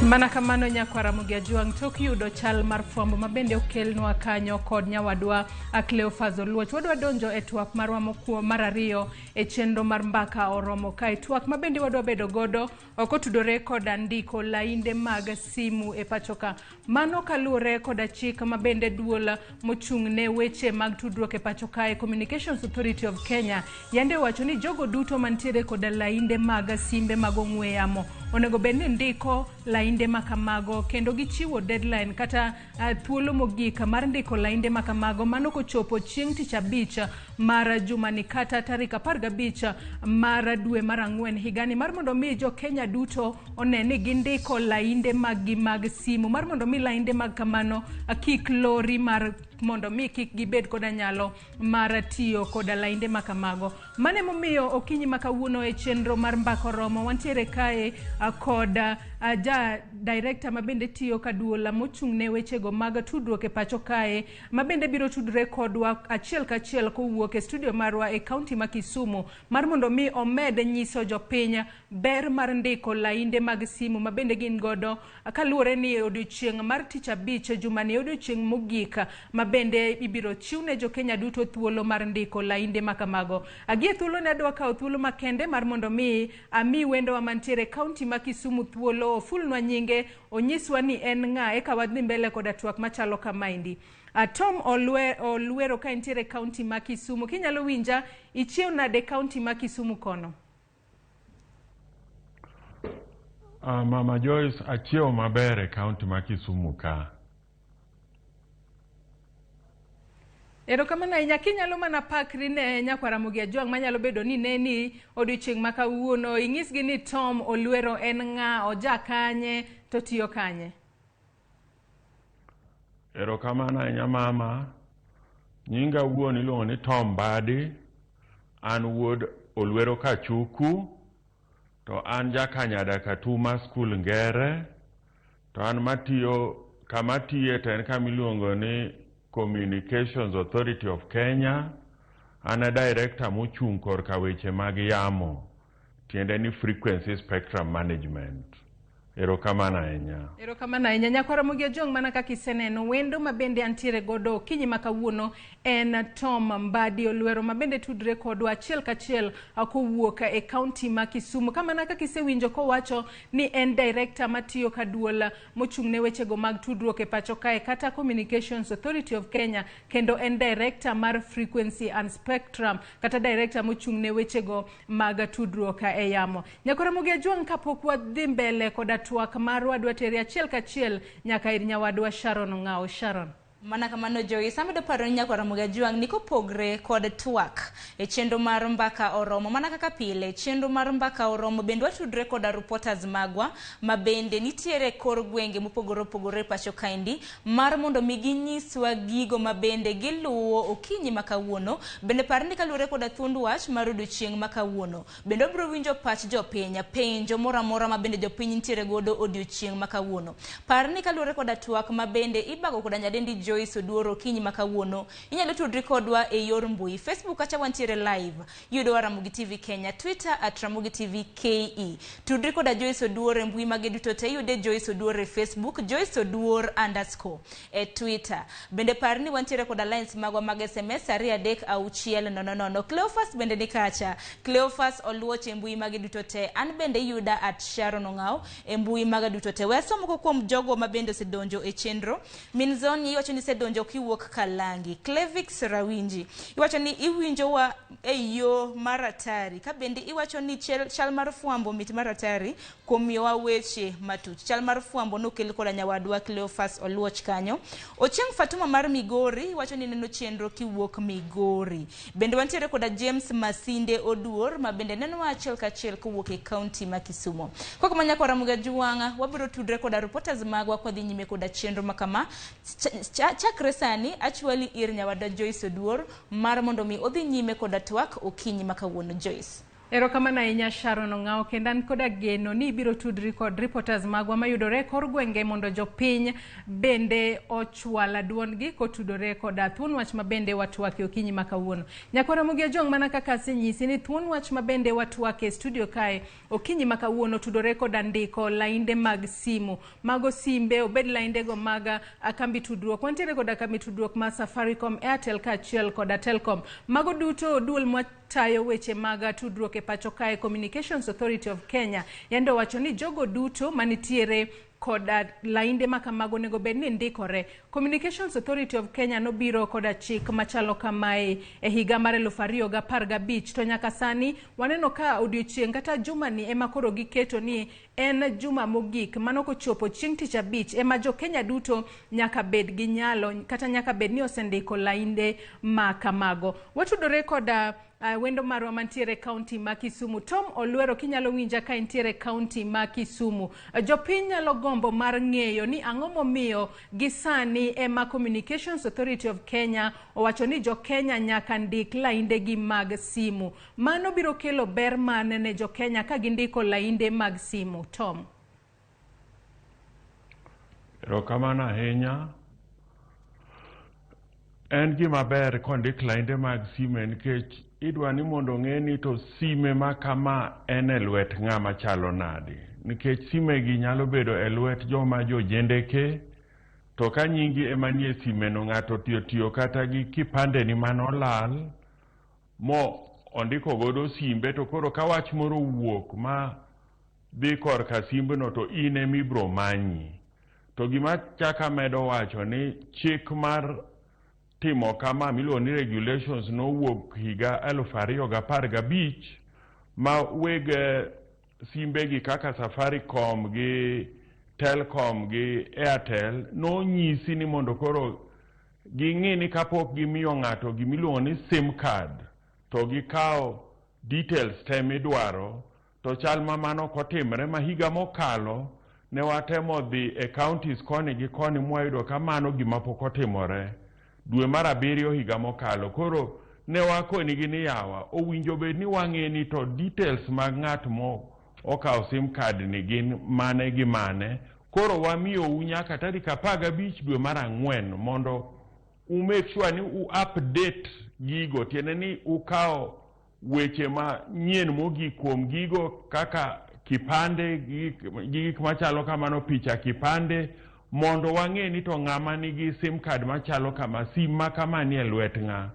Mana kamano nyakwar Ramogi Ajwang' tok yudo chal mar fwambo ma bende okelnwa kanyo kod nyawadwa Cleophas Oluoch. Wadwa donjo e twak marwa mokuo mar ariyo e chenro mar mbaka oromo kae. Twak ma bende wadwa bedo godo ok otudore koda ndiko lainde mag simu e pachoka. Mano kaluwore koda chik ma bende duol mochung' ne weche mag tudruok e pacho kae Communications Authority of Kenya yande owacho ni jogo duto mantiere koda lainde mag simbe mag ong'we yamo onego bed ni ndiko lainde ma kamago kendo gichiwo deadline kata thuolo mogik mar ndiko lainde ma kamago mano kochopo chieng' tich abich mar jumani kata tarik 15 mar dwe mar ang'wen higani mar mondo mi jo Kenya duto one ni gindiko lainde maggi mag simu mar mondo mi lainde mag kamano kik lori mar mondo mi kik gibed koda nyalo mar tiyo koda lainde ma kamago. Mano emomiyo okinyi ma kawuono e chenro mar Mbaka Oromo wantiere kae kod ja director ma bende tiyo ka duol mochung' ne wechego mag tudruok e pacho kae ma bende biro tudre kodwa achiel kachiel kowuok e studio marwa e kaunti ma Kisumu mar mondo mi omed nyiso jopiny ber mar ndiko lainde mag simu ma bende gin godo kaluwore ni odiochieng' mar tich abich jumani odiochieng' mogik ma bende ibiro chiw ne jo-Kenya duto thuolo mar ndiko lainde ma kamago. Gie thuolo ne adwa kawo thuolo makende mar mondo mi ami wendowa mantiere e kaunti ma Kisumu thuolo ofulnwa nyinge onyiswa ni en ng'a eka wadhi mbele koda twak machalo kamaendi. Tom Olwero ka entiere e kaunti ma Kisumu, kinyalo winja ichiew nade e kaunti ma Kisumu kono? Mama Joyce, achiewo maber e kaunti ma Kisumu ka. Erokamano ahinya. Kinyalo mana pakri ne nyakwar Ramogi Ajwang' manyalo bedo ni neni odiochieng' ma kawuono, inyisgi ni Tom Olwero en ng'a, oja kanye, to tiyo kanye? Erokamano ahinya mama. Nyinga wuon iluongo ni Tom Mbadi. An wuod Olwero Kachuku, to an jakanyada Katuma School Ngere, to an matiyo kama tiye to en kama iluongo ni Communications Authority of Kenya. An e director mochung' korka weche mag yamo, tiende ni Frequency Spectrum Management. Erokamano ahinya. Erokamano ahinya. Nyakwar Ramogi Ajwang' mana kaka iseneno, wendo ma bende antiere godo okinyi ma kawuono en Tom Mbadi Olwero ma bende tudre kodwa achiel kachiel kowuok e kaunti ma Kisumu. Ka mana kaka isewinjo kowacho ni en director matiyo ka duol mochung' ne wechego mag tudruok e pacho kae kata Communications Authority of Kenya, kendo en director mar Frequency and Spectrum kata director mochung' ne wechego mag tudruok e yamo. Nyakwar Ramogi Ajwang' kapok wadhi mbele koda twak marwa dwa teri achiel kachiel nyaka ir nyawadwa Sharon Ong'awo. Sharon. Mana kamano Joyce, amedo paro ni nyakwar Ramogi Ajwang' ni kopogre kod twak e chenro mar Mbaka Oromo, mana kaka pile chenro mar Mbaka Oromo bende watudre koda reporters magwa ma bende nitiere kor gwenge mopogore opogore e pacho kaendi mar mondo mi ginyiswa gigo ma bende giluwo okinyi ma kawuono. Bende par ni kaluwore koda thuond wach mar odiochieng' ma kawuono, bende wabiro winjo pach jopiny, penjo moro amora ma bende jopiny nitiere godo odiochieng' ma kawuono. Par ni kaluwore koda twak ma bende ibago koda nyadendi Joyce Oduor okinyi ma kawuono, inyalo tudri kodwa e yor mbui. Facebook kacha wantiere live, iyudowa Ramogi TV Kenya, Twitter at Ramogi TV KE. Tudri koda Joyce Oduor e mbui mage duto te, iyude Joyce Oduor e Facebook, Joyce Oduor underscore e Twitter. Bende par ni wantiere koda lines magwa mag SMS 2 3 6 0 0. Cleophas bende ni kacha. Cleophas Oluoch e mbui mage duto te. An bende iyuda at Sharon Ong'aw e mbui maga duto te. We asom moko kuom jogo ma bende osedonjo e chenro. Minzoni iwacho ni isedonjo kiwuok Kalangi. Clevix Rawinji iwacho ni iwinjowa e yo mar atari. Ka bende iwacho ni chal mar fwambo mit mar atari kuom miyowa weche matut. Chal mar fwambo nokel koda nyawadwa Cleophas Oluoch kanyo. Ochieng' Fatuma mar Migori iwacho ni neno chenro kiwuok Migori. Bende wantiere koda James Masinde Oduor ma bende nenowa achiel kachiel kowuok e kaunti ma Kisumu. Kok ma nyakwar Ramogi Ajwang', wabiro tudre koda reporters magwa kwadhi nyime koda chenro ma kama. Chakre sani achwali ir nyawadwa Joyce Oduor mar mondo mi odhi nyime koda twak okinyi ma kawuono. Joyce. Erokamano ahinya Sharon Ong'ao, kendo an koda geno ni ibiro tudri kod reporters magwa mayudore e kor gwenge mondo jopiny bende ochwal duondgi kotudore koda thuon wach ma bende watwake okinyi ma kawuono. Nyakwar Ramogi Ajwang', mana kaka asenyisi ni thuon wach ma bende watwake e studio kae okinyi ma kawuono tudore koda ndiko lainde mag simu. Mago simbe, obed laindego mag kambi tudruok. Wantiere koda kambi tudruok ma Safaricom, Airtel kaachiel koda Telcom. Mago duto duol matayo weche mag tudruok e pacho kae, Communications Authority of Kenya, yande owacho ni jogo duto manitiere koda lainde ma kamago onego bed ni ndikore. Communications Authority of Kenya nobiro koda chik machalo kamae e higa mar 2015, to nyaka sani waneno ka odiochieng' kata jumani ema koro giketo ni en juma mogik. Mano kochopo chieng' tich abich ema jo Kenya duto nyaka bed gi nyalo kata nyaka bed ni osendiko lainde ma kamago. Watudore koda wendo marwa mantiere kaunti ma Kisumu. Tom Olwero, kinyalo winja ka intiere kaunti ma Kisumu. Jopiny nyalo gombo mar ng'eyo ni ang'o momiyo gi sani ema Communications Authority of Kenya owacho ni jo Kenya nyaka ndik laindegi mag simu. Mano biro kelo ber mane ne jo Kenya ka gindiko lainde mag simu? Tom. Erokamano ahinya. En gima ber kondik lainde mag sime nikech idwa ni mondo ong'e ni to sime ma kama en e lwet ng'ama chalo nade. Nikech sime gi nyalo bedo e lwet joma jojendeke, to ka nyingi ema nie sime no, ng'ato tiyo tiyo kata gi kipande ni manolal mo ondiko godo simbe, to koro ka wach moro owuok ma dhi korka simbno to in ema ibiro manyi. To gima chak amedo wacho ni chik mar timo kama miluongo ni regulations nowuok higa 2015, ma weg simbegi kaka Safaricom gi Telcom gi Airtel nonyisi ni mondo koro ging'i ni kapok gimiyo ng'ato gimiluongo ni SIM card to gikawo details te midwaro. To chal ma mano ok otimre ma higa mokalo ne watemo dhi e counties koni gi koni mwayudo ka mano gima pok otimore dwe mar abiriyo higa mokalo. Koro ne wakonigi ni yawa, owinjo bed ni wang'e ni to details mag ng'at mo okawo SIM card ni gin mane gi mane. Koro wamiyou nyaka tarik 15 dwe mar ang'wen mondo u make sure ni u update gigo, tiende ni ukawo weche ma nyien mogik kuom gigo kaka kipande gi gik machalo kamano, picha kipande, mondo wang'e ni to ng'ama nigi SIM card machalo kama, sim ma kama nie lwet ng'a.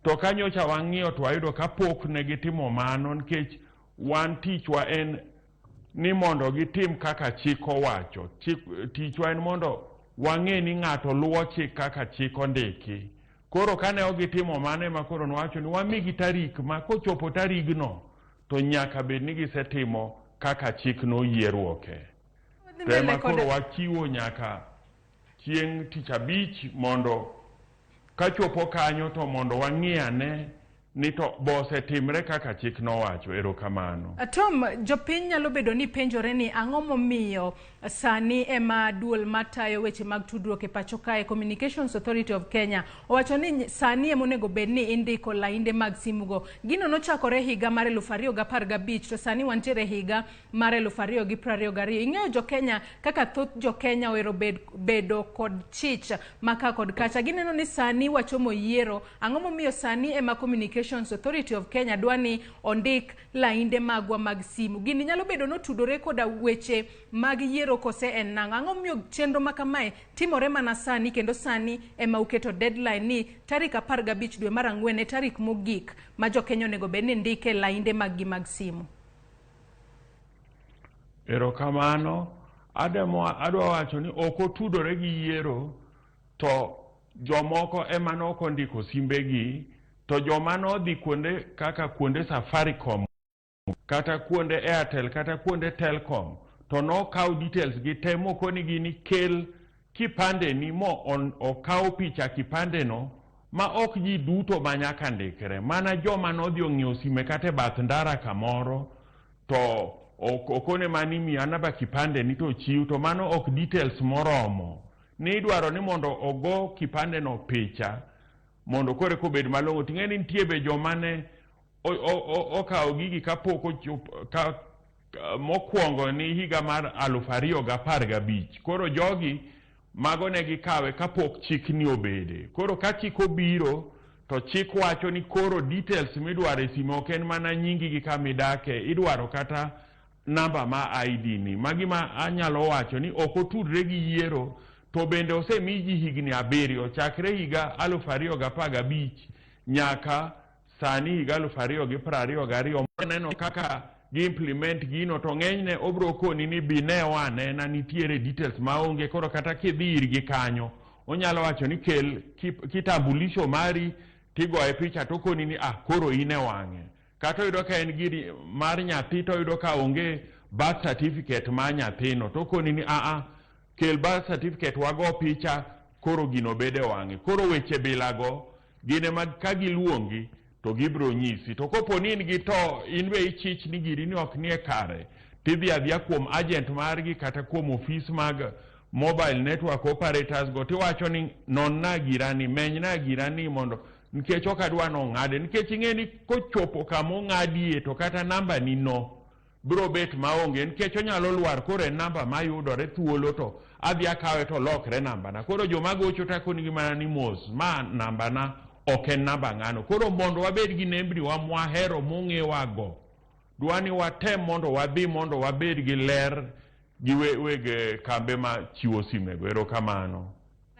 To ka nyocha wang'iyo to wayudo ka pok ne gitimo mano, nikech wan tichwa en ni mondo gitim kaka chik owacho. Tichwa en mondo wang'e ni ng'ato luwo chik kaka chik ondiki. Koro kane ok gitimo mano ema koro nwacho ni wamigi tarik ma kochopo tarigno to nyaka bed ni gisetimo kaka chik noyieruoke. To ema koro wachiwo nyaka chieng' tich abich mondo kachopo kanyo to mondo wang'i ane ni to bosetimre kaka chik nowacho. Erokamano. Tom, jopiny nyalo bedo ni penjore ni ang'o momiyo sani ema duol matayo weche mag tudruok e pacho kae, Communications Authority of Kenya, owacho ni sani ema onego bed ni indiko lainde mag simugo. Gino nochakore higa mar 2015, to sani wantiere higa mar 2022. Ing'eyo jo Kenya kaka thoth jo Kenya ohero bedo kod chich maka kod kacha. Gineno ni sani wachomo yiero. Ang'o momiyo sani ema Communications Authority of Kenya dwa ni ondik lainde magwa mag simu? Gini nyalo bedo notudore koda weche mag yiero kose en nang'o? Ang'o momiyo chenro ma kamae timore mana sani, kendo sani ema uketo deadline ni tarik 15 dwe mar ang'wen e tarik mogik ma jo Kenya onego bed ni ndike lainde mag gi mag simu? Erokamano. Adwa wacho ni ok otudore gi yiero, to jomoko ema nok ondiko simbegi, to joma nodhi kuonde kaka kuonde Safaricom kata kuonde Airtel kata kuonde Telcom to nokaw details gi te mokonigi ni kel kipande ni mo okaw picha kipande no, ma ok ji duto ma nyaka ndikre, mana joma nodhi ong'iewo sime kata e bath ndara kamoro to okone mani miya namba kipande ni to chiw, to mano ok details moromo. Ni idwaro ni mondo ogo kipande no picha mondo koro eka obed malong'o. Ting'e ni nitie be joma ne okawo gigi kapok ochopo ka mokwongo ni higa mar 2015. Koro jogi mago ne gikawe kapok chikni obede. Koro ka chik obiro to chik wacho ni koro details midwaro e simu ok en mana nyingi gi kama idake, idwaro kata namba ma ID ni. Magi ma anyalo wacho ni ok otudre gi yiero, to bende osemi ji higni 7 chakre higa 2015 nyaka sani higa 2022. Neno kaka gi implement gino to ng'enyne obro koni ni bi newa anena nitiere details maonge. Koro kata kidhi irgi kanyo onyalo wacho ni kel kitambulisho mari tigoye picha tokoni ni ah koro in e wang'e. Kata oyudo ka en giri mar nyathi to oyudo ka onge birth certificate mar nyathino tokoni ni aa kel birth certificate wago picha koro gino bedo e wang'e. Koro weche bilago gin ema ka giluongi to gibiro nyisi. To kopo ni in gi to in be ichich ni giri ni ok nie kare, tidhi adhiya kuom agent margi kata kuom ofis mag mobile network operators go tiwacho ni nonna girani, menyna girani mondo nikech ok adwa nong'ade. Nikech ing'e ni kochopo kama ong'adie to kata namba ni no biro bet maonge nikech onyalo lwar koro en namba mayudore thuolo to adhi akawe to olokre nambana. Koro joma gocho takonigi mana ni mos, ma nambana ok en namba ng'ano. Koro mondo wabed gi nembni wa mwahero mong'ewago, dwa ni watem mondo wadhi mondo wabed gi ler gi weg kambe ma chiwo simego. Erokamano.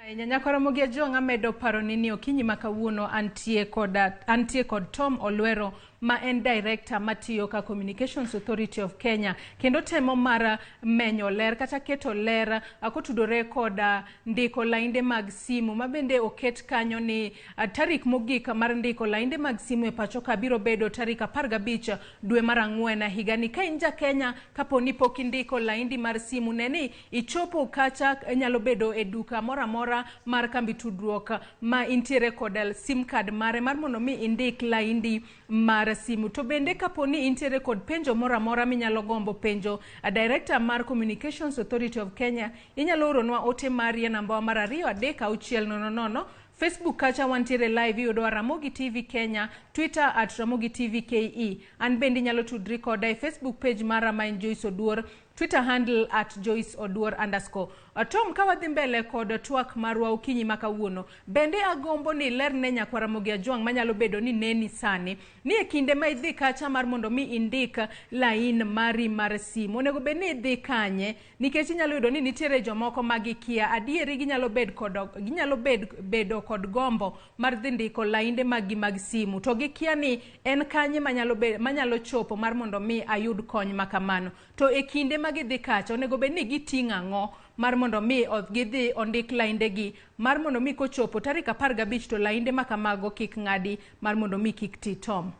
Ahinya Nyakwa Ramogi Ajwang' amedo paroni ni okinyi ma kawuono antie kod Tom Olwero ma en director matiyo ka Communications Authority of Kenya kendo temo mar menyo ler kata keto ler kotudore kod ndiko lainde mag simu ma bende oket kanyo ni tarik mogik mar ndiko lainde mag simu e pacho ka biro bedo tarik 15 dwe mar ang'wen higani. Ka in ja Kenya kapo ni pok indiko laindi mar simu ne ni ichopo kacha nyalo bedo e duka moro amora mar kambi tudruok ma intiere kod sim card mare mar mondo mi indik laindi mar simu. To bende kapo ni intiere kod penjo moro amora minyalo gombo penjo director mar Communications Authority of Kenya, inyalo oronwa ote mari e namba mar 23600. Facebook kacha wantiere live, iyudowa Ramogi TV Kenya, Twitter @RamogiTVKE. An bende inyalo tudri koda e Facebook page mara ma en Joyce Oduor, Twitter handle @JoyceOduor_. Tom, ka wadhi mbele kod twak marwa okinyi ma kawuono, bende agombo ni ilerne Nyakwa Ramogi Ajwang' manyalo bedo ni neni sani, ni e kinde ma idhi kacha mar mondo mi indik lain mari mar simu, onego bed ni idhi kanye? Nikech inyalo yudo ni nitiere jomoko ma gikia, adieri ginyalo bed kod, ginyalo bedo kod gombo mar dhi ndiko lainde mag gi mag simu, to gikia ni en kanye manyalo chopo mar mondo mi ayud kony ma kamano. To e kinde ma gidhi kacha, onego bed ni giting'o ang'o mar mondo mi gidhi ondik laindegi mar mondo mi kochopo tarik 15 to lainde ma kamago kik ng'adi mar mondo mi kik ti Tom?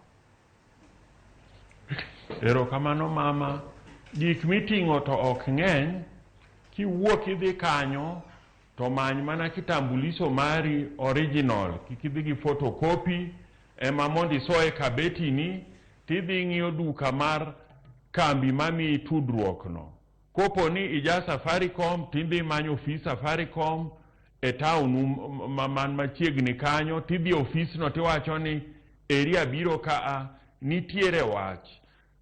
Erokamano mama. Gik miting'o to ok ng'eny. Kiwuok idhi kanyo to many mana kitambulisho mari original, kik idhi gi photocopy ema mondo isoye kabetini tidhi ng'iyo duka mar kambi mamiyi tudruok no. Kopo ni ija Safaricom tidhi manyo ofis Safaricom e town man machiegni kanyo, tidhi e ofisno tiwacho ni eri abiro kaa nitiere wach.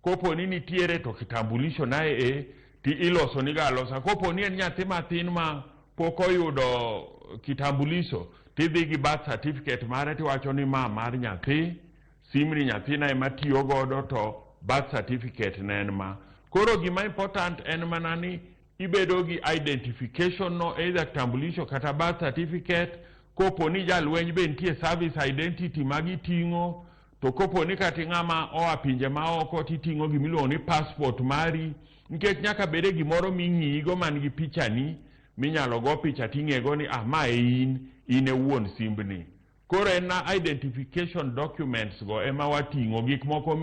Kopo ni nitiere to kitambulisho nae e ti ilosoniga alosa. Kopo ni en nyathi mathin ma pok oyudo kitambulisho tidhi gi birth certificate mare tiwacho ni ma mar nyathi, simni nyathina ema tiyo godo to birth certificate ne en ma. Koro gima important en mana ni ibedo gi identification no, either kitambulisho kata birth certificate. Kopo ni jalweny be nitie service identity ma giting'o, to kopo ni kata ng'ama oa pinje maoko titing'o gimiluongo ni passport mari, nikech nyaka bede gimoro ming'iyigo man gi pichani minyalo go picha ting'ego ni ah ma e in e wuon simbni. Koro en na identification documents go ema wating'o gik moko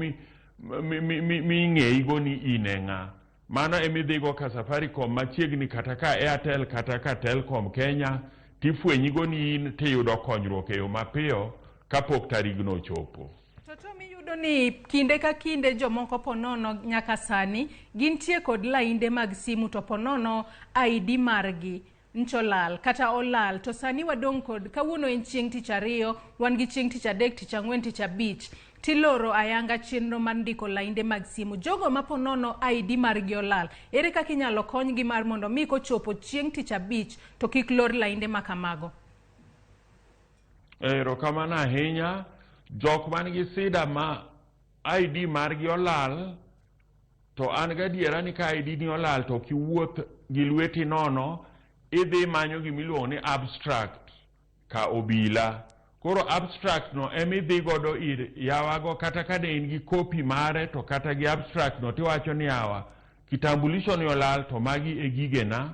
ming'eyigo ni in e ng'a. Mano emidhigo ka Safaricom machiegni kata ka Airtel kata ka Telcom Kenya tifwenyigo ni in tiyudo konyruok e yo mapiyo kapok tarigno ochopo. To Tom, iyudo ni kinde ka kinde jomoko ponono nyaka sani gintie kod lainde mag simu to ponono ID margi ncholal kata olal, to sani wadong' kod kawuono en chieng' tich ariyo, wan gi chieng' tich adek, tich ang'wen, tich abich. Tiloro ayanga chenro mar ndiko lainde mag simu. Jogo ma po nono ID margi olal, ere kaka inyalo konygi mar mondo mi kochopo chieng' tich abich to kik lor lainde ma kamago? Erokamano ahinya. Jok man gi sida ma ID margi olal, to an gadiera ni ka ID ni olal to ok iwuoth gi lweti nono, idhi manyo gimiluongo ni abstract ka obila. Koro abstract no ema idhi godo ir yawago, kata ka ne in gi kopi mare to kata gi abstract no, tiwacho ni yawa, kitambulisho ni olal to magi e gigena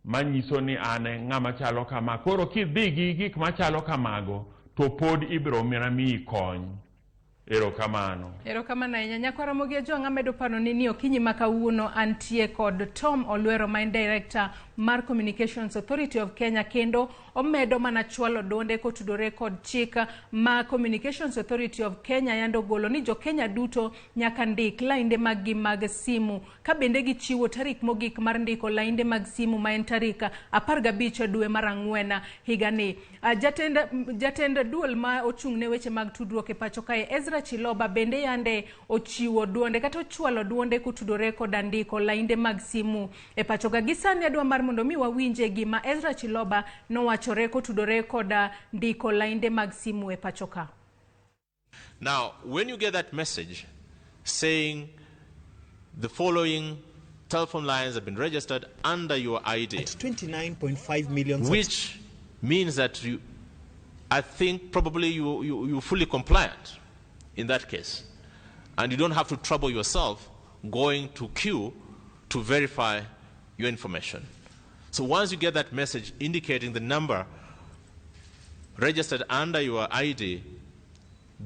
manyiso ni an e ng'ama chalo kama. Koro kidhi gi gik machalo kamago to pod ibiro mana miyi kony. Erokamano. Erokamano ahinya. Nyakwar Ramogi Ajwang', amedo paro ni okinyi ma kawuono antie kod Tom Olwero ma en Director mar Communications Authority of Kenya, kendo omedo mana chwalo duonde kotudore kod chik ma Communications Authority of Kenya yando golo ni jo Kenya duto nyaka ndik lainde mag gi mag simu, ka bende gichiwo tarik mogik mar ndiko lainde mag simu ma en tarik 15 dwe mar ang'wen higani. Jatend duol ma ochung' ne weche mag tudruok e pacho kae, Ezra Chiloba, bende yande ochiwo duonde kata ochwalo duonde kotudore koda ndiko lainde mag simu e pacho ka. Gi sani adwa mar mondo mi wawinje gima Ezra Chiloba nowachore kotudore koda ndiko lainde mag simu e pacho ka. Now, when you get that message saying the following telephone lines have been registered under your ID, At 29.5 million which means that you, I think probably you're fully compliant in that case. And you don't have to trouble yourself going to queue to verify your information. So once you get that message indicating the number registered under your ID,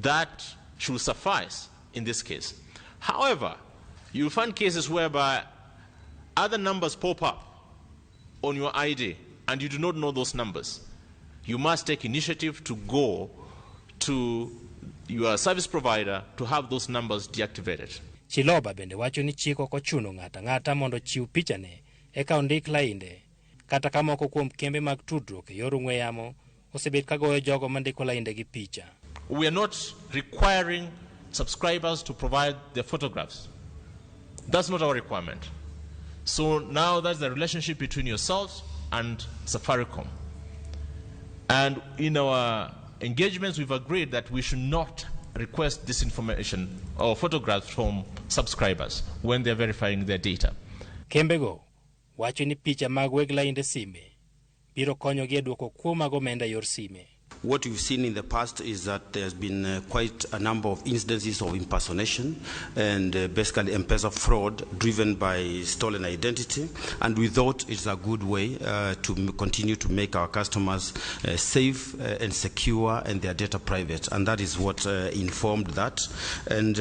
that should suffice in this case. However, you'll find cases whereby other numbers pop up on your ID and you do not know those numbers. You must take initiative to go to your service provider to have those numbers deactivated. Chiloba bende wacho ni chik ok ochuno ng'ato ang'ata mondo ochiw pichane eka ondik lainde, kata ka moko kuom kembe mag tudruok e yor ong'we yamo osebet ka goyo jogo mandiko lainde gi picha. We are not requiring subscribers to provide their photographs. That's not our requirement. So now that's the relationship between yourselves and Safaricom. And in our engagements, we've agreed that we should not request this information or photographs from subscribers when they're verifying their data. Kembego wacho ni picha mag weg lainde sime biro konyogi e duoko kuo mag omenda e yor sime. What we've seen in the past is that there's been quite a number of incidences of impersonation and basically M-Pesa fraud driven by stolen identity. And we thought it's a good way to continue to make our customers safe and secure and their data private. And that is what informed that. And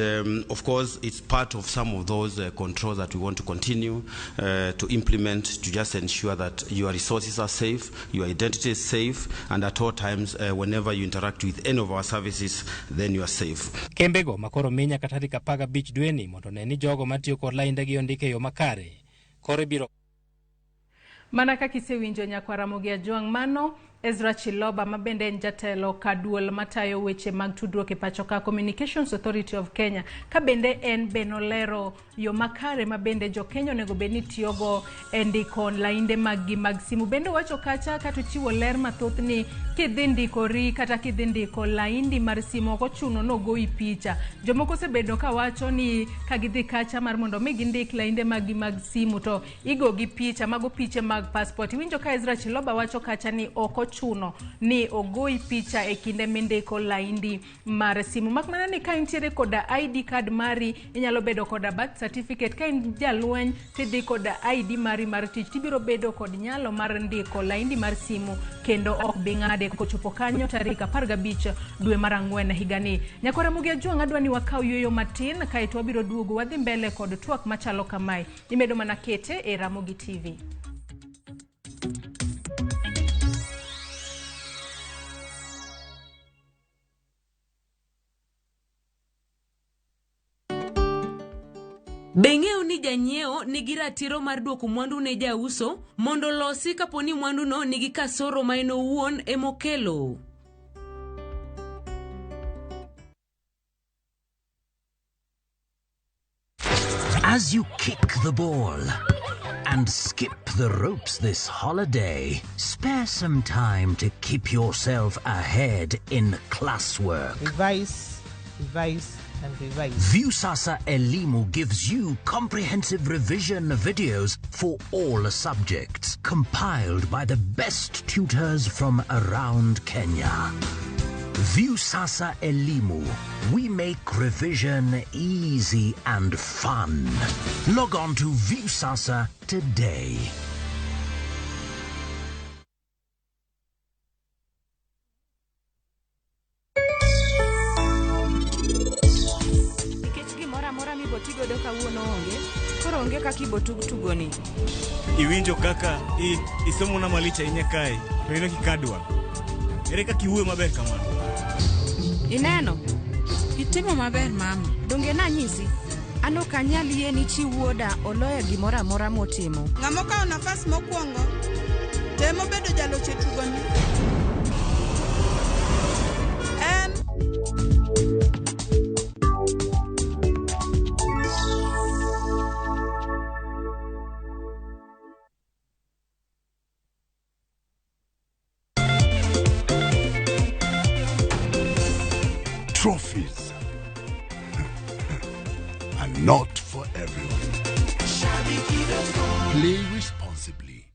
of course, it's part of some of those controls that we want to continue to implement to just ensure that your resources are safe, your identity is safe, and at all times, whenever you interact with any of our services, then you are safe. Kembego makoro mi nyaka tarik 15 dweni mondo one ni jogo matiyo kod laindegi ondik e yo makare. Koro ibiro Mana kaka isewinjo, nyakwar Ramogi Ajwang', mano Ezra Chiloba ma bende en jatelo ka duol matayo weche mag tudruok e pacho ka, Communications Authority of Kenya, ka bende en be nolero yo makare ma bende jo Kenya onego bed ni tiyogo e ndiko lainde mag gi mag simu. Bende owacho kacha kata ochiwo ler mathoth ni kidhi ndikori kata kidhi ndiko laindi mar simu ok ochuno nogoyi picha. Jomoko osebedo ka wacho ni ka gidhi kacha mar mondo mi gindik lainde mag gi mag simu to igogi picha, mago piche mag passport. Iwinjo ka Ezra Chiloba wacho kacha ni ok ochuno ni ogoyi picha e kinde mindiko laindi mar simu, mak mana ni ka intiere koda ID card mari, inyalo bedo koda birth certificate, ka in jalweny tidhi koda ID mari mar tich, tibiro bedo kod nyalo mar ndiko laindi mar simu kendo ok bi ng'ade kochopo kanyo tarik 15 dwe mar ang'wen higani. Nyakwar Ramogi Ajwang', adwa ni wakaw yueyo matin kaeto wabiro duogo wadhi mbele kod twak machalo kamae. Imedo mana kete e Ramogi TV. Be ing'eyo ni janyiewo nigi ratiro mar duoko mwandu ne jauso mondo olosi kapo ni mwanduno nigi kasoro ma en owuon emokelo? As you kick the ball and skip the ropes this holiday, spare some time to keep yourself ahead in classwork. Revise, revise, and revise. Viusasa Elimu gives you comprehensive revision videos for all subjects, compiled by the best tutors from around Kenya. Viusasa Elimu. We make revision easy and fun. Log on to Viusasa today. Nikech gimoro amora mibotigodo kawuono onge, koro onge kaka ibotug tugoni. Iwinjo kaka isomona malich ahinya kae, to in ok ikadwa. Ere kaka iwuoyo maber kamano? Ineno? Itimo maber mama. Donge nanyisi? An ok anyal yie ni chi wuoda oloyo gimoro amora motimo. Ng'ama okawo nafas mokwongo temo bedo jaloch e tugoni. En Trophies are not for everyone. Play responsibly.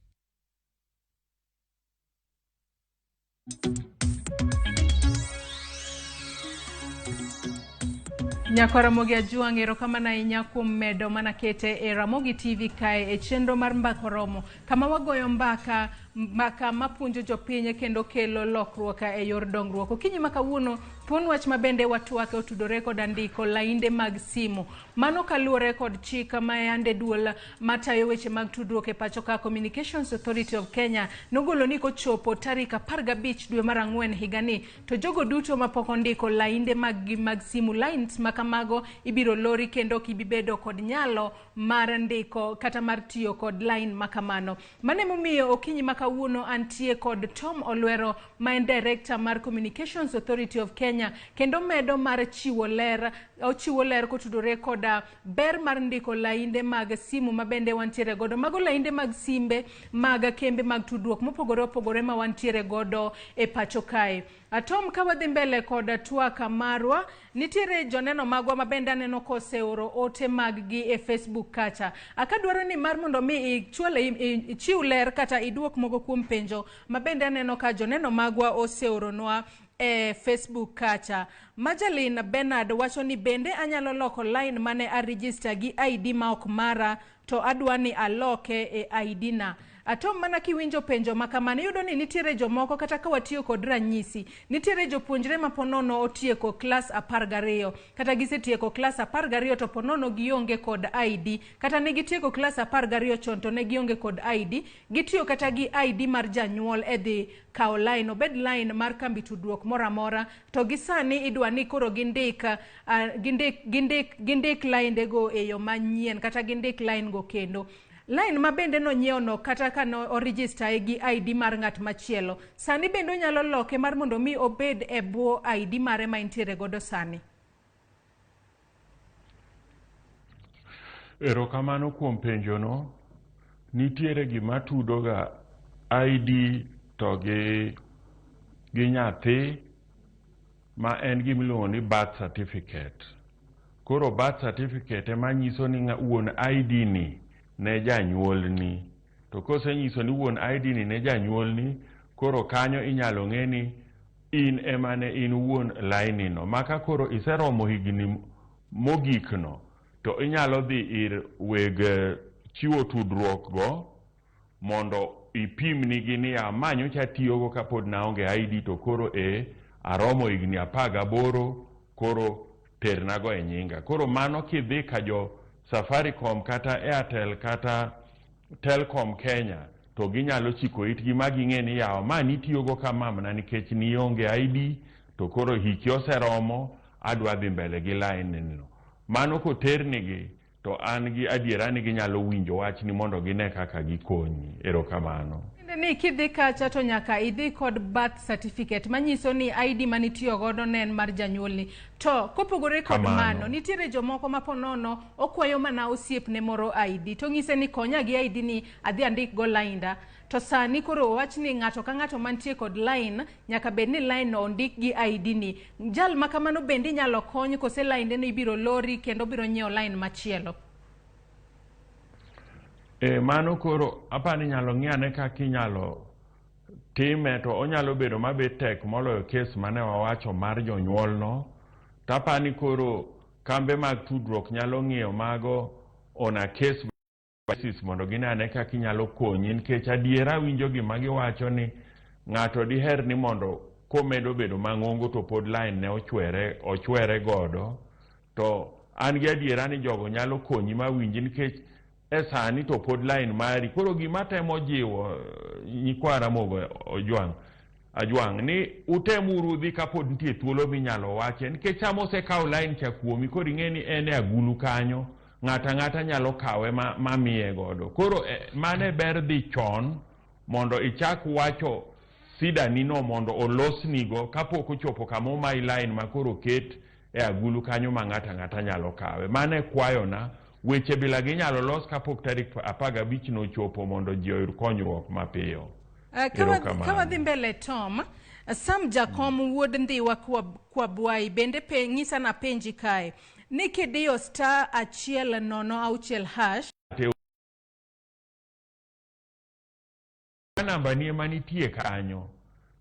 Nyakwa Ramogi Ajuang', erokamano ahinya kuom medo mana kete e Ramogi TV kae e chenro mar Mbaka Oromo, kama wagoyo mbaka mbaka mapuonjo jopiny kendo kelo lokruok e yor dongruok. Okinyi ma kawuono thuon wach ma bende watwake otudore koda ndiko lainde mag simu. Mano kaluwore kod chik ma yande duol matayo weche mag tudruok e pacho ka Communications Authority of Kenya nogolo ni kochopo tarik 15 dwe mar ang'wen higani to jogo duto mapok ondiko lainde mag gi mag simu, lines ma kamago ibiro lori kendo ok ibi bedo kod nyalo mar ndiko kata mar tiyo kod line ma kamano. Mano emomiyo okinyi ma kawuono antie kod Tom Olwero ma en Director mar Communications Authority of Kenya kendo medo mar chiwo ler, ochiwo ler kotudore koda ber mar ndiko lainde mag simu ma bende wantiere godo. Mago lainde mag simbe mag kembe mag tudruok mopogore opogore ma wantiere godo e pacho kae. Tom, ka wadhi mbele kod twak marwa, nitiere joneno magwa ma bende aneno koseoro ote mag gi e Facebook kacha. Akadwaro ni mar mondo mi ichwal ichiw ler kata iduok moko kuom penjo ma bende aneno ka joneno magwa oseoronwa e Facebook kacha. Majalin Bernard wacho ni bende anyalo loko line mane a register gi ID ma ok mara to adwa ni aloke e ID na. Atom, mana kiwinjo penjo ma kamano, iyudo ni nitiere jomoko, kata ka watiyo kod ranyisi, nitiere jopuonjre ma ponono otieko klas 12 kata gisetieko klas 12 to ponono gionge kod ID, kata ne gitieko klas 12 chon to ne gionge kod ID, gitiyo kata gi ID mar janyuol e dhi kawo line, obed line mar kambi tudruok moro amora, to gi sani idwa ni koro gindik gindik gindik gindik line go e yo manyien kata gindik line go kendo. Line ma bende nonyiewo no kata ka no oregister gi ID mar ng'at machielo, sani bende onyalo loke mar mondo mi obed e bwo ID mare ma entiere godo sani. Erokamano kuom penjono. Nitiere gima tudoga ID to gi nyathi ma en gima iluongo ni birth certificate. Koro birth certificate ema nyiso ni wuon ID ni ne janyuolni. To kosenyiso ni wuon ID ni ne janyuolni, koro kanyo inyalo ng'e ni in ema ne in wuon laini no. Ma ka koro iseromo higni mogik no, to inyalo dhi ir weg chiwo tudruok go mondo ipimnigi niya, ma nyocha atiyogo kapod naonge ID to koro e aromo higni 18, koro ternago e nyinga. Koro mano kidhi ka jo Safaricom kata Airtel kata Telcom Kenya to ginyalo chiko itgi ma ging'e ni yawa ma nitiyogo ka mamna nikech nionge ID to koro hiki oseromo, adwa dhi mbele gi line no. Mano koternigi to an gi adiera ni ginyalo winjo wachni mondo gine kaka gikonyi. Erokamano. Ni kidhi kacha to nyaka idhi kod birth certificate manyiso ni ID manitiyo godo ne en mar janyuolni. To kopogore kod Kamano. mano, nitiere jomoko ma ponono okwayo mana osiepne moro ID to ng'ise ni konya gi ID ni adhi andik go lainda. To sani koro owach ni ng'ato ka ng'ato mantie kod line nyaka bed ni line no ondik gi ID ni. Jal ma kamano bende inyalo kony kose lainde no ibiro lori kendo biro nyiewo line machielo. Mano koro apani inyalo ng'i ane kaka inyalo time to onyalo bedo mabet tek moloyo kes mane wawacho mar jonyuol no. To apani koro kambe mag tudruok nyalo ng'iyo mago on a case basis mondo gine ane kaka inyalo konyi, nikech adiera winjo gima giwacho ni ng'ato diher ni mondo komedo bedo mang'ongo to pod line ne ochwere godo. To an gi adiera ni jogo nyalo konyi mawinji, nikech e sani to pod line mari. Koro gima temo jiwo nyikwa Ramogi Ajwang' ni utem uru dhi kapod nitie thuolo minyalo wache, nikech sama osekawo line cha kuomi, koro ing'e ni en e agulu kanyo, ng'ato ang'ata nyalo kawe ma miye godo. Koro mano e ber dhi chon mondo ichak wacho sida ni no mondo olosnigo kapok ochopo kama omayi line ma koro oket e agulu kanyo ma ng'ato ang'ata nyalo kawe. Mano e kwayona. Weche bila gi inyalo los kapok tarik 15 nochopo mondo ji oyud konyruok mapiyo. Erokamano. Ka wadhi mbele, Tom, Sam Jakom wuod Ndhiwa Kwabwai bende pe ng'isa na penji kae ni kidiyo *106# Ka namba ni ema nitie kanyo,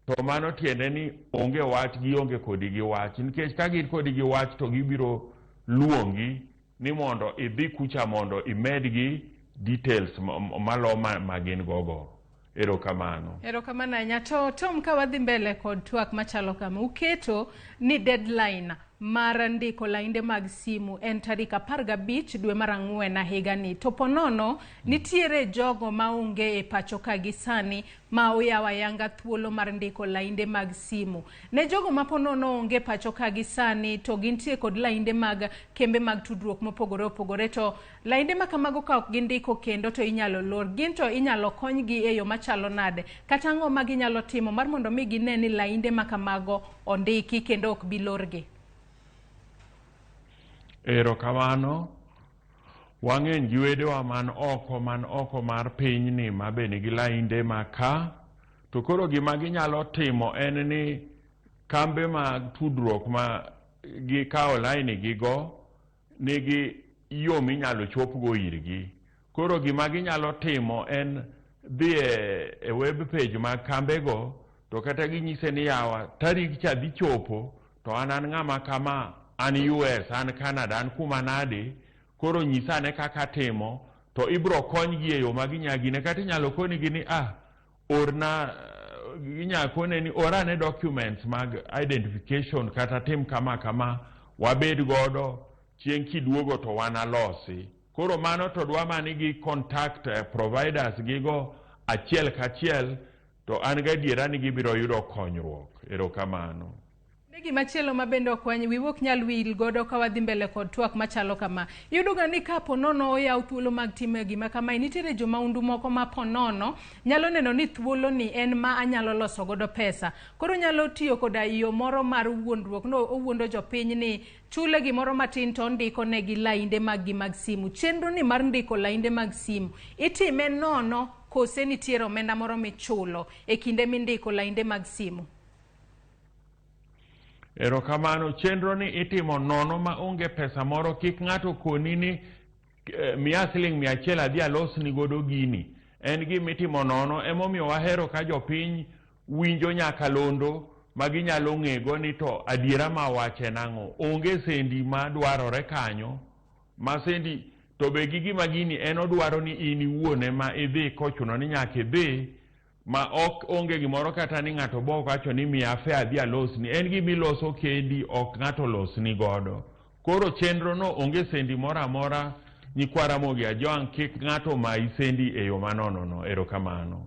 to mano tiende ni onge wach, gionge kodi gi wach, nikech ka gin kodi gi wach to gibiro luongi ni mondo idhi kucha mondo imedgi details malo ma gin gogo. Erokamano. Erokamano ahinya. To Tom, ka wadhi mbele kod twak machalo kama, uketo ni deadline mar ndiko lainde mag simu en tarik 15 dwe mar 4 higani. To ponono nitiere jogo maonge e pacho ka gi sani ma oyawo ayanga thuolo mar ndiko lainde mag simu. Ne jogo ma ponono onge pacho ka gi sani to gintie kod lainde mag kembe mag tudruok mopogore opogore, to lainde ma kamago ka ok gindiko kendo to inyalo lor. Gin to inyalo konygi e yo machalo nade? Kata ang'o ma ginyalo timo mar mondo mi gine ni lainde ma kamago ondiki kendo ok bi lorgi? Erokamano. Wang'eny gi wedewa man oko mar pinyni ma be nigi lainde ma ka. To koro gima ginyalo timo en ni kambe mag tudruok ma gikawo laini gigo nigi yo minyalo chopgo irgi. Koro gima ginyalo timo en dhi e web page mag kambego to kata ginyise ni yawa, tarik cha dhi chopo to an ng'ama kama, an US, an Canada, an kuma nade, koro nyisa ane kaka timo to ibro konygi e yo ma ginyagine. Kata inyalo konigi ni orna, inyalo kone ni orane documents mag identification kata tim kama kama wabed godo chieng' kiduogo to wanalosi. Koro mano to dwa mani gi contact providers gigo achiel kachiel, to an gadiera ni gibiro yudo konyruok. Erokamano. Gimachielo ma bende ok wiwa ok nyal wil godo ka wadhi mbele kod twak machalo kama, iyudo ga ni kapo nono oyaw thuolo mag timo gima kamae, nitiere jomaundu moko ma po nono nyalo neno ni thuolo ni en ma anyalo loso godo pesa, koro nyalo tiyo koda yo moro mar wuondruok no owuondo jopiny ni chule gimoro matin to ondiko negi lainde mag gi mag simu. Chenro ni mar ndiko lainde mag simu itime nono kose nitiere omenda moro michulo e kinde mindiko lainde mag simu? Erokamano. Chenro ni itimo nono ma onge pesa moro. Kik ng'ato koni ni miya siling 100 adhi alosni godo gini. En gima itimo nono. Emomiyo wahero ka jopiny winjo nyakalondo ma ginyalo ng'ego ni to adiera ma wach en ang'o. Onge sendi ma dwarore kanyo ma sendi to be gi gima gini en odwaro ni in iwuon ema idhi kochuno ni nyaka idhi ma ok onge gimoro kata ni ng'ato bo wacho ni miya fe adhi alosni. En gima iloso kendi, ok ng'ato losni godo. Koro chenro no onge sendi moro amora. Nyikwa Ramogi Ajwang', kik ng'ato mayi sendi e yo manono no. Erokamano.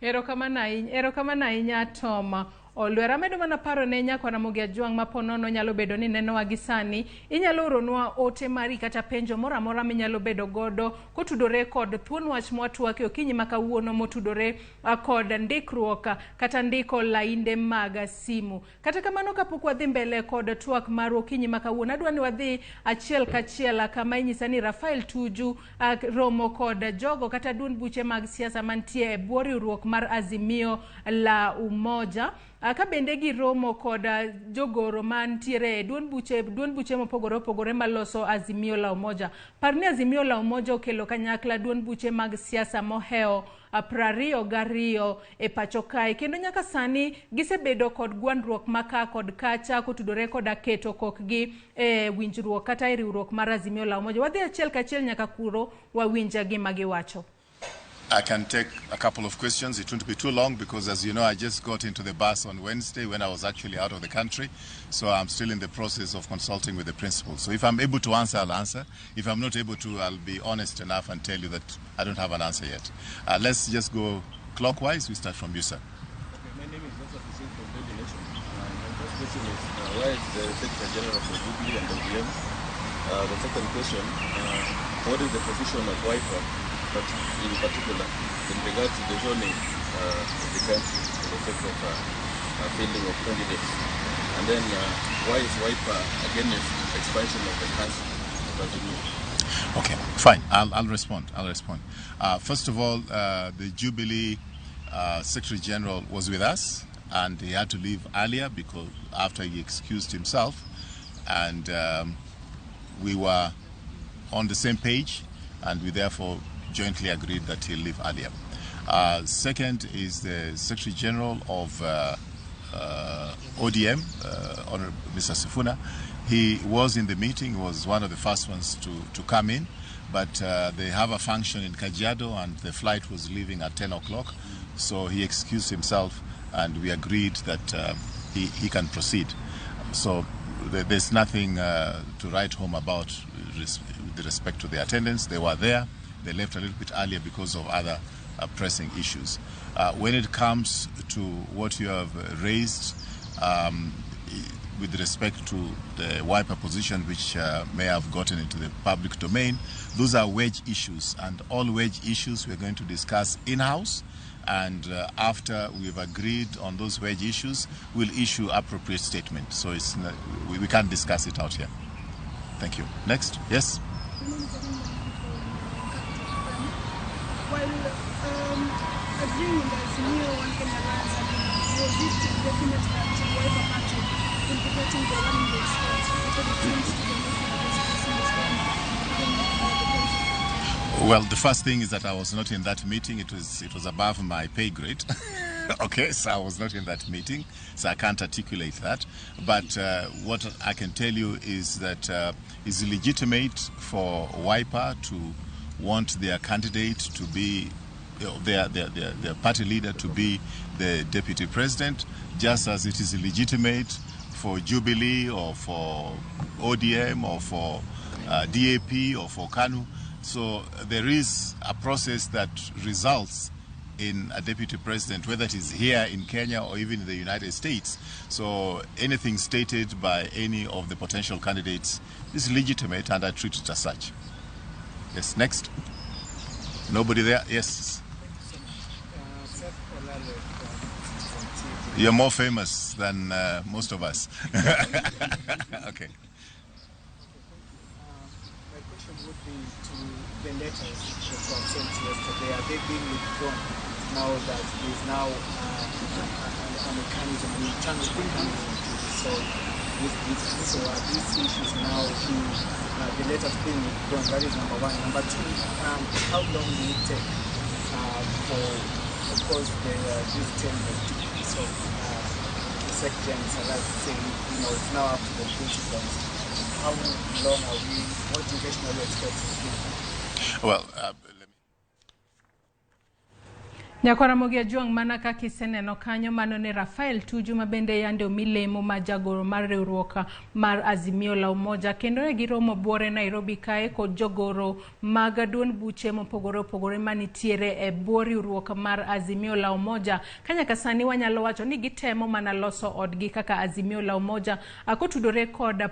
Erokamano ahinya, erokamano ahinya, Tom. Olwer. Amedo mana paro ne nyakwa Ramogi Ajwang' ma ponono nyalo bedo ni nenowa gi sani, inyalo oronwa ote mari kata penjo moro amora minyalo bedo godo kotudore kod thuon wach mwatwake okinyi ma kawuono motudore kod ndikruok kata ndiko lainde mag simu. Kata kamano kapok wadhi mbele kod twak mar okinyi ma kawuono, adwa ni wadhi achiel kachiel kama inyisa ni Rafael Tuju romo kod jogo kata duond buche mag siasa mantie e bwo riwruok mar Azimio la Umoja. Ka bende giromo kod jogoro mantiere e duond buche mopogore opogore maloso Azimio la Umoja. Par ni Azimio la Umoja okelo kanyakla duond buche mag siasa mohewo 22 e pacho kae, kendo nyaka sani gisebedo kod gwandruok maka kod kacha kotudore koda keto kokgi e winjruok kata e riwruok mar Azimio la Umoja. Wadhi achiel kachiel nyaka kuro wawinja gima giwacho. I can take a couple of questions. It won't be too long because, as you know, I just got into the bus on Wednesday when I was actually out of the country. So I'm still in the process of consulting with the principal. So if I'm able to answer, I'll answer. If I'm not able to, I'll be honest enough and tell you that I don't have an answer yet. Let's just go clockwise. We start from you, sir. Okay, my name is Joseph Hussein from Daily Nation. My first question is, where is the Secretary General for Jubilee and ODM? The second question, what is the position of Wiper, but in particular, in regards to the zoning of the country for the sake of fielding of candidates? And then, why is Wiper against expansion of the council of Azimio? Okay, fine. I'll respond. First of all, the Jubilee Secretary General was with us, and he had to leave earlier because after he excused himself, and we were on the same page, and we therefore jointly agreed that he'll leave earlier. Second is the Secretary General of ODM, Honorable Mr. Sifuna. He was in the meeting, was one of the first ones to come in, but they have a function in Kajiado and the flight was leaving at 10 o'clock. So he excused himself and we agreed that he can proceed. So there's nothing to write home about with respect to the attendance. They were there. They left a little bit earlier because of other pressing issues. When it comes to what you have raised with respect to the Wiper position, which may have gotten into the public domain, those are wage issues, and all wage issues we're going to discuss in-house. And after we've agreed on those wage issues, we'll issue appropriate statements. So it's not, we can't discuss it out here. Thank you. Next. Yes? While agreeing on the Azimio One Kenya Alliance agreement, was it definite that the Wiper Party will be getting the running mate spot because it seems to be making this person is the president? Well, the first thing is that I was not in that meeting. It was above my pay grade. Okay, so I was not in that meeting, so I can't articulate that. But what I can tell you is that it's legitimate for Wiper to want their candidate to be, their party leader to be the deputy president, just as it is legitimate for Jubilee or for ODM or for DAP or for KANU. So there is a process that results in a deputy president, whether it is here in Kenya or even in the United States. So anything stated by any of the potential candidates is legitimate, and I treat it as such. Yes, next. Nobody there? Yes. Thank you so much. Seth Olale from Citizen TV. You're more famous than most of us. Okay. My question would be to the letters that were sent yesterday. Are they being withdrawn now that there is now a mechanism, an internal mechanism to resolve this issue? So are these issues now being, the letters being withdrawn? That is number one. Number two, how long will it take for, of course, this tender to be resolved? The Secretary and saying, you know, it's now up to the principals. How long are we, what duration are we expecting? Well, Nyakwar Ramogi Ajwang', mana kaka iseneno kanyo, mano ne Rafael Tuju ma bende yande omi lemo ma jagoro mar riwruok mar Azimio la Umoja, kendo ne giromo buore Nairobi kae kod jogoro mag duond buche mopogore opogore manitiere e bwo riwruok mar Azimio la Umoja. Ka nyaka sani wanyalo wacho ni gitemo mana loso odgi kaka Azimio la Umoja kotudore kod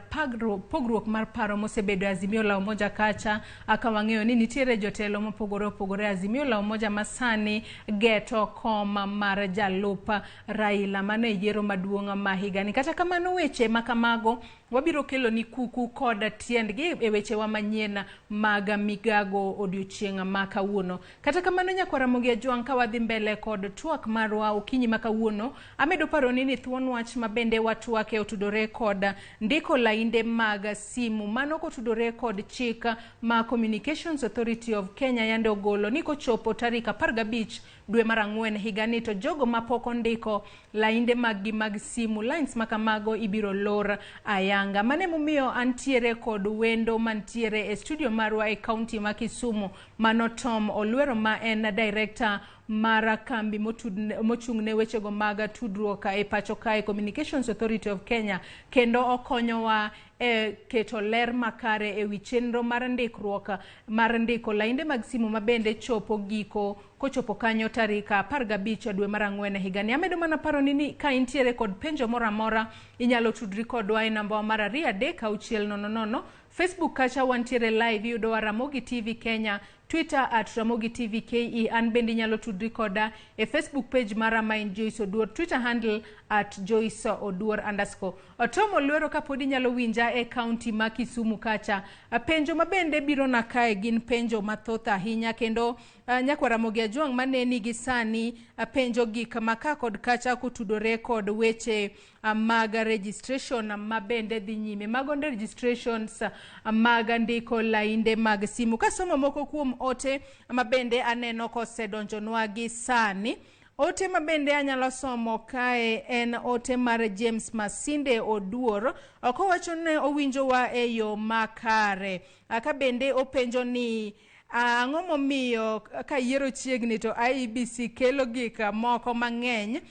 pogruok mar paro mosebedo e Azimio la Umoja kacha, ka wang'eyo ni nitiere jotelo mopogore opogore Azimio la Umoja masani geto kom mar jalup Raila mano e yiero maduong' ma higani. Kata kamano weche ma kamago wabiro kelo ni kuku kod tiendgi e wechewa manyien mag migago odiochieng' ma kawuono. Kata kamano nyakwar Ramogi Ajwang', ka wadhi mbele kod twak marwa okinyi ma kawuono, amedo paroni ni thuon wach ma bende watwake otudore kod ndiko lainde mag simu, mano kotudore kod chik ma Communications Authority of Kenya yande ogolo ni kochopo tarik 15 dwe mar 4 higani to jogo mapok ondiko lainde maggi mag simu, lines makamago ibiro lor ayanga. Mano emomiyo antiere kod wendo mantiere e studio marwa e kaunti ma Kisumu, mano Tom Olwero ma en director mar kambi mochung' ne wechego mag tudruok e pacho kae, Communications Authority of Kenya, kendo okonyowa e keto ler makare e wi chenro mar ndikruok mar ndiko lainde mag simu ma bende chopo giko kochopo kanyo tarik 15 dwe mar 4 higani. Amedo mana paro ni ka intiere kod penjo moro amora inyalo tudri kodwa e namba mar 2 3 6 0 0. Facebook kacha wantiere live, iyudowa Ramogi TV Kenya, Twitter at Ramogi TV KE. An bende inyalo tudri koda e Facebook page mara ma en Joyce Oduor, Twitter handle at Joyce Oduor _. Tom Olwero, kapod inyalo winja e kaunti ma Kisumu kacha, penjo ma bende biro na kae gin penjo mathoth ahinya, kendo nyakwar Ramogi Ajwang' maneni gi sani penjo gik ma ka kod kacha kotudore kod weche mag registration ma bende dhi nyime, mago registrations mag ndiko lainde mag simu. Kasomo moko kuom ote ma bende aneno kosedonjonwa gi sani, ote ma bende anyalo somo kae en ote mar James Masinde Oduor, kowacho ni owinjowa e yo makare, ka bende openjo ni ang'o momiyo ka yiero chiegni to IEBC kelo gik moko mang'eny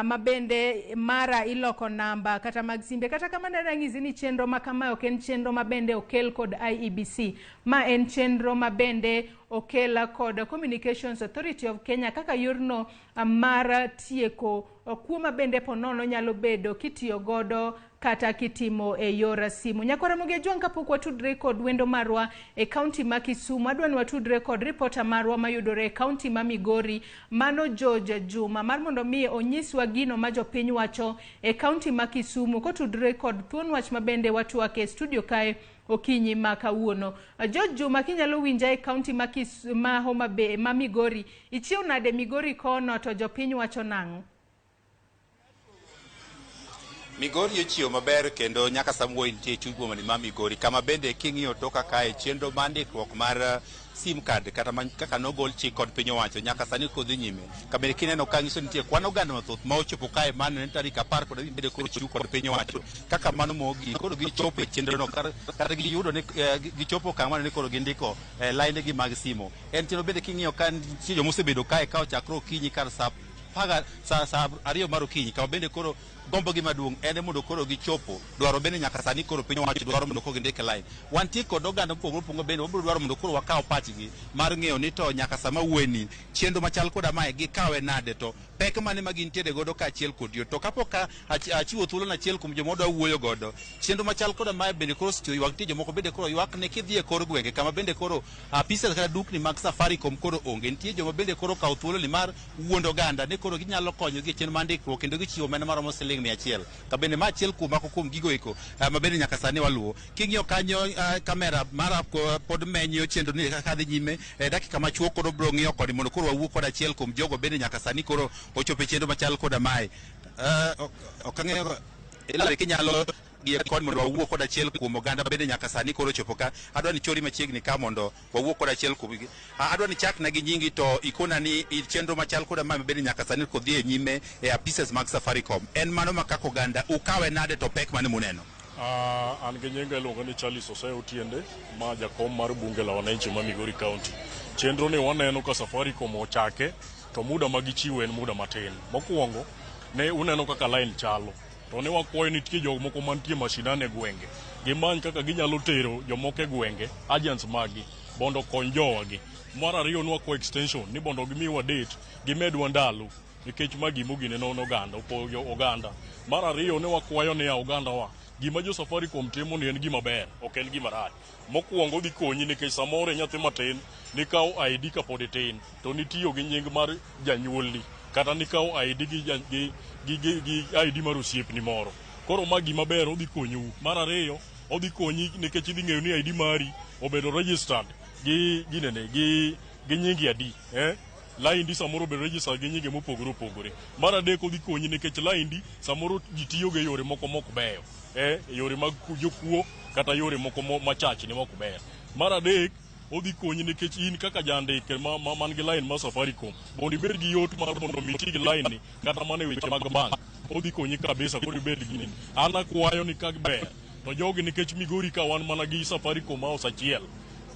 ma bende mara iloko namba kata mag simbe. Kata kamano anyisi ni chenro ma kamae ok en chenro ma bende okel kod IEBC, ma en chenro ma bende okel kod Communications Authority of Kenya kaka yorno mar tieko kuo ma bende ponono nyalo bedo kitiyo godo kata kitimo e yor simu. Nyakwar Ramogi Ajwang', kapok watudre kod wendo marwa e kaunti ma Kisumu, adwa ni watudre kod ripota marwa mayudore e kaunti ma Migori, mano George Juma, mar mondo mi onyiswa gino ma jopiny wacho e kaunti ma Kisumu kotudre kod thuon wach ma bende watwake e studio kae okinyi ma kawuono. George Juma, kinyalo winja e kaunti ma Homa Bay ma Migori, ichiew nade Migori kono to jopiny wacho nang'o? Migori ochiew maber kendo nyaka sama nitie chuny boma ni ma Migori, kama bende king'iyo toka kae chenro mar ndikruok mar sim card kata kaka nogol chik kod piny owacho nyaka sani kodhi nyime. Kabende kineno ka nyiso nitie kwan oganda mathoth ma ochopo kae mano en tarik 15 bende koro chiw kod piny owacho kaka mano mogik koro gichopo e chenro no kata giyudo ni gichopo okang' mano ni koro gindiko lainde gi mag simo. En chenro bende king'iyo ka nitie joma osebedo kae ka ochakre okinyi kar sa 2 mar okinyi, kama bende koro gombo gi maduong' en mondo koro gichopo dwaro bende nyaka sani koro piny owacho dwaro mondo koro gindik line. Wantie kod oganda mopogore opogore bende wabiro dwaro mondo koro wakaw pachgi mar ng'eyo ni to nyaka sama wuoyeni chenro machal koda mae gikawe nade to pek mane ma gintiere godo kaachiel kod yo. To kapok achiwo thuolo ne achiel kuom joma wadwa wuoyo godo, chenro machal koda mae bende koro osechiwo ywak. Nitie jomoko bende koro ywak ne kidhi e kor gwenge kama bende koro apisas kata dukni mag Safaricom koro onge. Nitie joma bende koro okawo thuolo ni mar wuondo oganda ni koro ginyalo konyogi e chenro mar ndikruok kendo gichiwo omenda maromo siling 100. Ka bende ma achiel kuom mako kuom gigo eko ma bende nyaka sani waluwo. King'iyo kanyo kamera mara pod menyo chenro ni kaka dhi nyime dakika machuok koro biro ng'iyo kodi mondo koro wawuo kod achiel kuom jogo bende nyaka sani koro ochopo e chenro machal koda mae. Ok ang'eyo ilare kinyalo gi kod mondo wawuo kod achiel kuom oganda bende nyaka sani koro ochopo ka. Adwa ni chori machiegni ka mondo wawuo kod achiel kuom gi. Adwa ni chakna gi nyingi to ikona ni chenro machal koda mae bende nyaka sani kodhi e nyime e apises mag Safaricom. En mano ma kaka oganda ukawe nade to pek mane muneno? An gi nyinga iluongo ni Charles Oseo Otiende, ma jakom mar bunge la wananchi ma Migori County. Chenro ni waneno ka Safaricom ochake To muda ma gichiwo en muda matin. Mokwongo, ne uneno kaka line chalo. To ne wakwayo nitie jok moko mantie mashinani e gwenge. Gimany kaka ginyalo tero jomoko e gwenge, agents maggi, mondo okony jowagi. Mar ariyo ne wakwayo extension ni mondo gimiwa date, gimedwa ndalo nikech ma gima ogine non oganda, opogo oganda. Mar ariyo ne wakwayo niya oganda wa, gima jo Safaricom timo ni en gima ber, ok en gima rach. Mokwongo odhi konyi nikech samoro e nyathi matin nikawo ID kapod itin to nitiyo gi nying mar janyuolni kata nikawo ID gi ID mar osiepni moro. Koro ma gima ber odhi konyou. Mar ariyo odhi konyi nikech idhi ng'eyo ni ID mari obedo registered gi ginene gi nyingi adi, eh? Laindi samoro obedo registered gi nyinge mopogore opogore. Mar adek odhi konyi nikech laindi samoro ji tiyo go e yore moko mok beyo, e yore mag jokuo kata yore moko machachni mok ber. Mar adek odhi konyi nikech in kaka jandike man gi line mar Safaricom mondo ibed gi yot mar mondo mi iti gi line ni kata mana e weche mag bank odhi konyi kabisa koro ibed gi nini. An akwayo ni ka ber to jogi nikech Migori ka wan mana gi Safaricom house achiel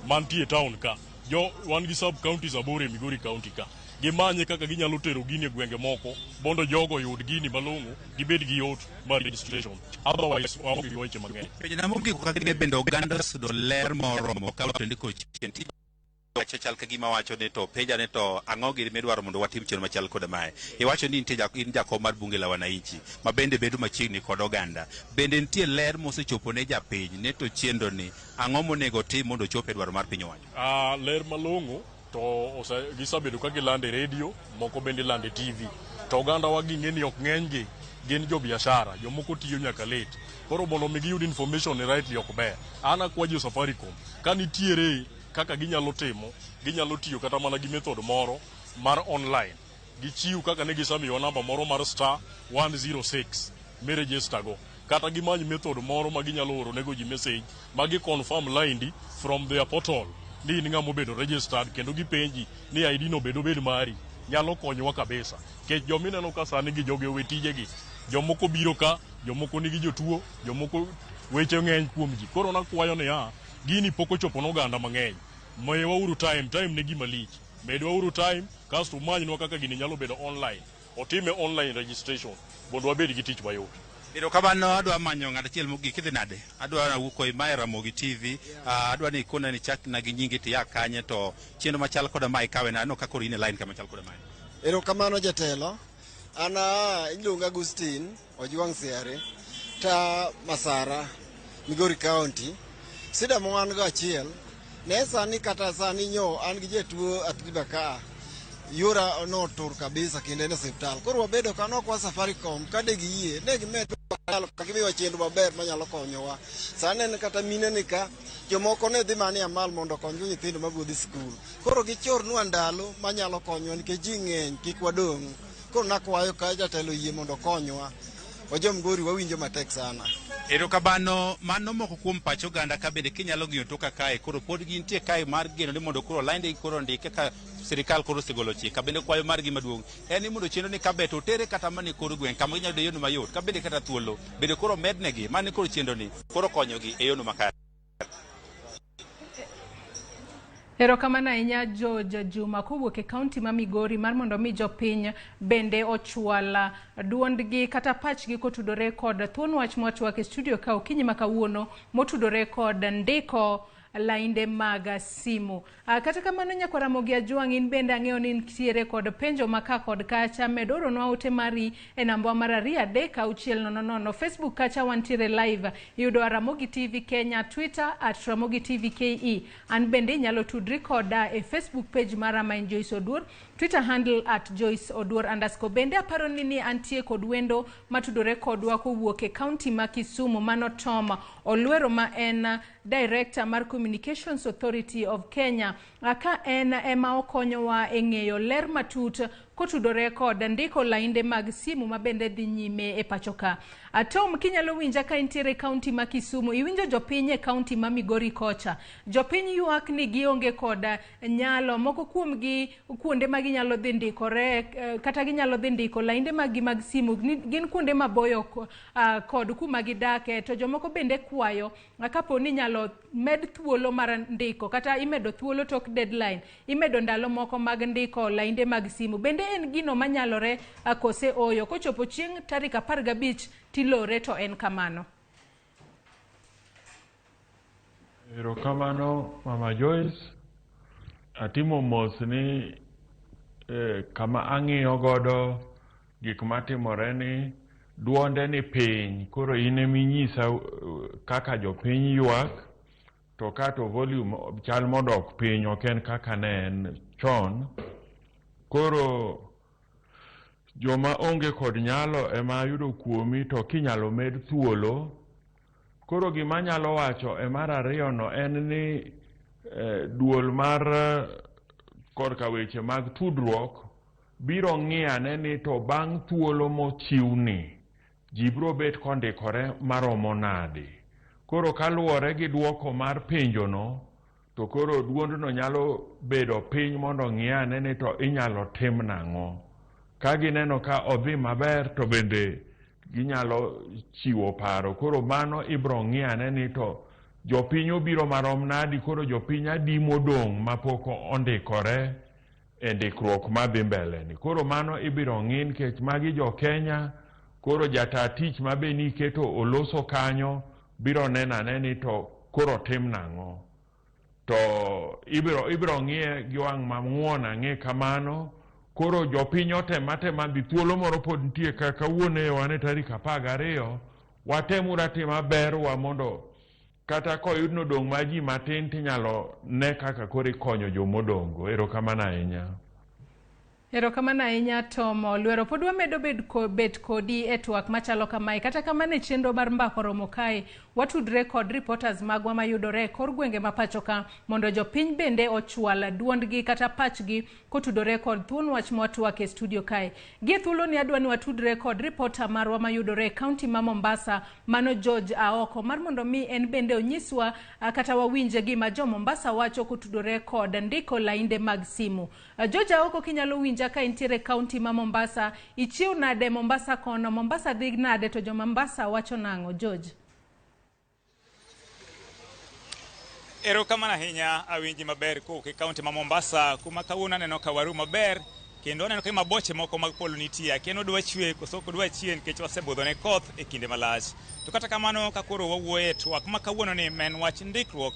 mantie e town ka jo wan gi sub counties 8 e Migori county ka gimanye kaka ginyalo tero gini e gwenge moko mondo jogo oyud gini malong'o gibed gi yot mar registration otherwise waonge gi weche mang'eny. Penjo mogik kaka bende oganda osudo ler moromo ka to ndiko chien wacho chal ka gima wacho ni to penja ni to ang'o gini midwaro mondo watim chenro machal koda mae. Iwacho ni nitie in jakom mar bunge la wananchi ma bende bedo machiegni kod oganda. Bende nitie ler mosechopo ne japiny ni to chenro ni ang'o monego tim mondo ochop e dwaro mar piny owacho? Ler malong'o to gisebedo ka gilando e redio, moko bende ilando e TV. To oganda wa ging'e ni ok ng'enygi gin jo biashara, jomoko tiyo nyaka late. Koro mondo mi giyud information ni rightly ok ber. An akwa jo Safaricom ka nitiere kaka ginyalo timo, ginyalo tiyo kata mana gi method moro mar online. Gichiw kaka ne gisemiyowa namba moro mar star 106 miregister go. Kata gimany method moro ma ginyalo oro nego ji message ma gi confirm line from their portal ni in ng'ama obedo registered kendo gipenji ni ID no bed obed mari nyalo konyowa kabisa. Nikech jomineno ka sani gi jogi owe tijegi, jomoko biro ka, jomoko nigi jotuo, jomoko weche ng'eny kuom ji. Koro nakwayo niya, gini pok ochopo ne oganda mang'eny. Miwauru time, time ne gima lich. Medwauru time, kasto umanywa kaka gini nyalo bedo online. Otime online registration mondo wabed gi tich mayot. Erokamano, adwa manyo ng'at achiel mogik. Idhi nade? Adwa wuok mae Ramogi TV. Adwa ni ikona ni chakna gi nyingi to ia kanye to chenro machal koda mae ikawe nade? Aneno ka koro in e line kama chal koda mae. Erokamano jatelo. An iluonga Agustin Ojwang' Siare ta Masara, Migori County. Sida ma wan go achiel, ne sani kata sani nyo an gi jatuo Atriba ka yora notur kabisa kendo en e osiptal. Koro wabedo ka nokwa Safaricom ka de giyie ne gimed ka gimiwa chenro maber manyalo konyowa. Sani en kata mine ni ka jomoko ne dhi mana e amal mondo okonygo nyithindo mabiro dhi skul. Koro gichornwa ndalo manyalo konyowa nikech ji ng'eny kik wadong'. Koro nakwayo ka jatelo oyie mondo okonywa. Wajo Migori wawinjo matek sana. Erokamano, mano moko kuom pach oganda ka bende kinyalo ng'iyo toka kae koro pod gintie kae mar geno ni mondo koro line koro ondike ka sirikal koro osegolo chik. Ka bende kwayo margi maduong' en ni mondo chenro ni kabe to otere kata mana e kor gweng' kama ginyalo yudo e yono mayot ka bende kata thuolo bende koro mednegi mani koro chenro ni koro konyogi e yono makare. Erokamano ahinya George Juma kowuok e kaunti ma Migori mar mondo mi jopiny bende ochwal duondgi kata pachgi kotudore kod thuon wach mwatwak e studio ka okinyi ma kawuono motudore kod ndiko lainde mag simu. Kata kamano nyakwar Ramogi Ajwang' in bende ang'eyo ni nitiere kod penjo ma ka kod kacha, med oronwa ote mari e namba mar 2 3 6 0 0. Facebook kacha wantiere live, iyudo Ramogi TV Kenya, Twitter at Ramogi TV KE. An bende inyalo tudri koda e Facebook page mara ma en Joyce Oduor, Twitter handle at Joyce Oduor underscore. Bende aparo ni antie kod wendo matudore kodwa kowuok e kaunti ma Kisumu, mano Tom Olwero ma en Director mar Communications Authority of Kenya, ka en ema okonyowa e ng'eyo ler matut kotudore kod ndiko lainde mag simu ma bende dhi nyime e pacho ka. Tom, kinyalo winja ka intiere e kaunti ma Kisumu, iwinjo jopiny e kaunti ma Migori kocha. Jopiny ywak ni gionge kod nyalo, moko kuomgi kuonde ma ginyalo dhi ndikore kata ginyalo dhi ndiko lainde mag gi mag simu gin kuonde maboyo kod kuma gidake, to jomoko bende kwayo kapo ni inyalo med thuolo mar ndiko kata imedo thuolo tok deadline, imedo ndalo moko mag ndiko lainde mag simu. Bende Bende en gino manyalore kose oyo? Kochopo chieng' tarik 15 tilore to en kamano. Erokamano Mama Joyce. Atimo mos ni kama ang'iyo godo gik matimore ni duonde ni piny, koro in eminyisa kaka jopiny ywak, to kato volume chal modok piny, ok en kaka ne en chon. Koro joma onge kod nyalo ema ayudo kuomi, to kinyalo med thuolo. Koro gima anyalo wacho e mar ariyo no en ni duol mar korka weche mag tudruok biro ng'iyane ni to bang' thuolo mochiwni ji biro bet kondikore maromo nade. Koro kaluwore gi duoko mar penjono, to koro duondno nyalo bedo piny mondo ng'iyane ni to inyalo tim nang'o. Ka gineno ka odhi maber to bende ginyalo chiwo paro. Koro mano ibiro ng'iyane ni to jopiny obiro marom nadi, koro jopiny adi modong' mapok ondikore e ndikruok madhi mbele ni. Koro mano ibiro ng'i nikech magi jo Kenya, koro jata tich ma be niketo oloso kanyo biro neno ane ni to koro tim nang'o. To ibiro ng'iye gi wang' mang'won ang'e kamano. Koro jopiny otema tema dhi, thuolo moro pod nitie ka kawuono wan e tarik 12, watemuru atima berwa mondo kata koyud nodong' ma ji matin tinyalo ne kaka koro ikonyo jomodong'go. Erokamano ahinya. Erokamano ahinya Tom Olwero. Pod wamedo bet kodi e twak machalo kamae. Kata kamano e chenro mar Mbaka Oromo kae, watudre kod reporters magwa mayudore e kor gwenge ma pacho ka mondo jopiny bende ochwal duondgi kata pachgi kotudore kod thuon wach mwatwak e studio kae. Gie thuolo ni adwa ni watudre kod reporter marwa mayudore e kaunti ma Mombasa, mano George Aoko, mar mondo mi en bende onyiswa kata wawinje gima jo Mombasa wacho kotudore kod ndiko lainde mag simu. George Aoko, kinyalo winja ka intiere kaunti ma Mombasa, ichiew nade Mombasa kono? Mombasa dhi nade to jo Mombasa wacho nang'o, George? Erokamano ahinya, awinji maber kowuok e kaunti ma Mombasa, kuma kawuono aneno ka waru maber kendo aneno ka maboche moko mag polo nitie. Akia ni odwa chwe koso ok odwa chwe nikech wasebudho ne koth e kinde malach. To kata kamano ka koro wawuoye e twak ma kawuono ni en wach ndikruok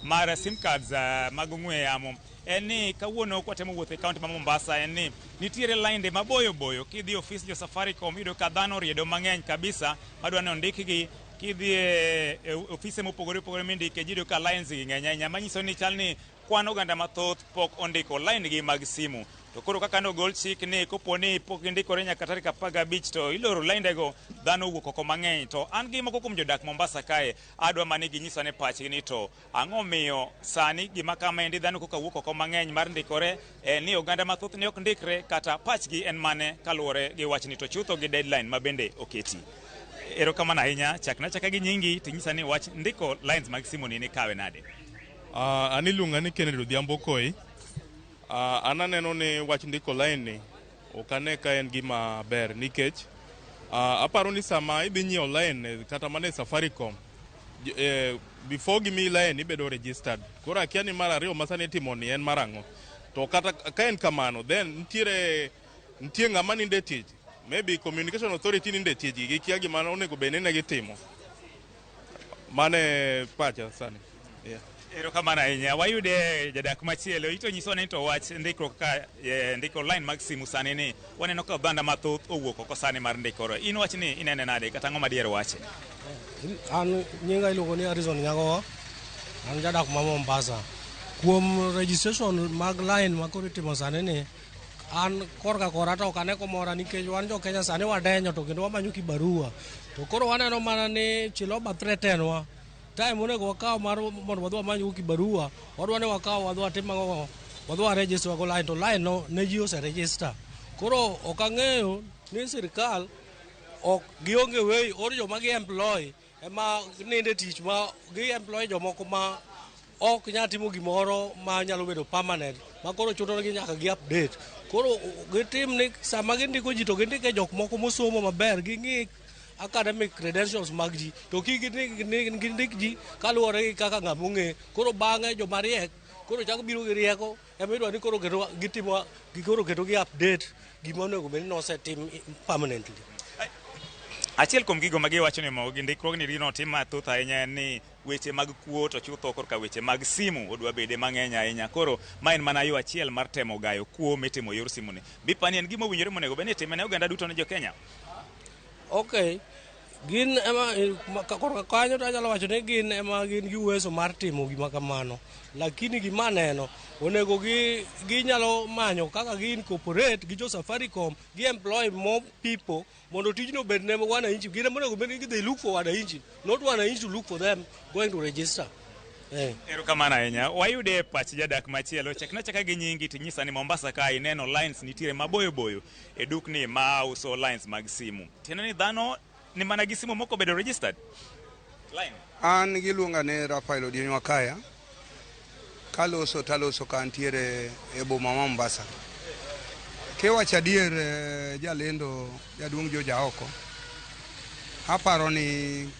mar sim cards mag ong'we yamo. En ni kawuono kwatemo wuotho e kaunti ma Mombasa en ni nitiere lainde maboyo boyo. Kidhi e ofis jo Safaricom iyudo ka dhano oriedo mang'eny kabisa madwa ni ondikgi. Kidhi e ofise mopogore opogore mindike ji iyudo ka lines gi ng'eny ahinya, manyiso ni chal ni kwan oganda mathoth pok ondiko line gi mag simu. To koro kaka nogol chik ni kopo ni pok gindikore nyaka tarik 15 to iloro laindego, dhano owuok oko mang'eny. To an gi moko kuom jodak Mombasa kae adwa mani ginyisa ne pachgi ni to ang'o miyo sani gima kama endi dhano koka wuok oko mang'eny mar ndikore, en ni oganda mathoth ne ok ndikre kata pachgi en mane kaluwore gi wachni to chutho gi deadline ma bende oketi. Erokamano ahinya, chakna chaka gi nyingi tinyisa ni wach ndiko lines mag simu ni nikawe nade? An iluonga ni Kennedy Odhiambo Koi. An aneno ni wach ndiko line ni ok ane ka en gima ber nikech aparo ni sama idhi nyiewo line kata mana e Safaricom, before gimiyi line ibedo registered. Koro akia ni mar ariyo ma sani itimo ni en mar ang'o. To kata ka en kamano, then nitie ng'ama nindo e tich. Maybe Communication Authority nindo e tijgi, gikia gima onego bed ni ne gitimo. Mano e pacha sani. Yeah. Erokamano ahinya. Wayude jadak machielo. Ito nyiso ni to wach ndikruok ka ndiko line mag simu sani ni waneno ka oganda mathoth owuok oko sani mar ndikore. In wach ni inene nade kata ang'o madier wache? An nyinga iluongo ni Harrison Nyagowa, an jadak ma Mombasa. Kuom registration mag line ma koro itimo sani ni, an korka kora to ok ane komora nikech wan jo Kenya sani wadenyo to kendo wamanyo kibarua. To koro waneno mana ni Chiloba threaten wa. Time monego wakaw mar mondo wadhi wamany go kibarua, wadwa ni wakaw wadhi watim ang'o, wadhi wa register go line to line no ne ji ose register. Koro ok ang'eyo ni sirikal ok gionge way or joma gi employ ema ninde tich ma gi employ jomoko ma ok nyal timo gimoro ma nyalo bedo permanent ma koro chuno gi nyaka gi update. Koro gitim ni sama gindiko ji to gindike jok moko mosomo maber, ging'i academic credentials mag ji to kik gindik ji kaluwore gi kaka ng'ama ong'e. Koro bang'e joma riek Koro chako biro gi rieko ema idwa ni koro keto gitimo gikoro keto gi update gima onego bed ni nosetim permanently. Achiel kuom gigo ma giwacho ni mo ndikruogni notim mathoth ahinya en ni weche mag kuo to chutho korka weche mag simu odwa bede mang'eny ahinya. Koro ma en mana yo achiel mar temo gayo kuo mitimo e yor simu ni. Bipani en gima owinjore monego bed ni itime ne oganda duto ne jo Kenya? Okay. Gin ema korka kanyo to anyalo wacho ni gin ema gin gi uwezo mar timo gima kamano. Lakini gima aneno onego gi ginyalo manyo kaka gi incorporate gi jo Safaricom gi employ more people mondo tijno obed ne wananchi. Gin ema onego bed ni they look for wananchi, not wananchi to look for them going to register. Erokamano ahinya. Wayude e pach jadak machielo. Chakna chaka gi nyingi tinyisa ni Mombasa ka ineno lines nitiere maboyo boyo e dukni ma uso lines mag simu. Tiende ni dhano ni mana gi simu moko bedo registered. Line. An giluonga ni Rafael Odieny Wakaya. Kaloso taloso ka antiere e boma ma Mombasa. Kiwacho adier jalendo jaduong' George Aoko, aparo ni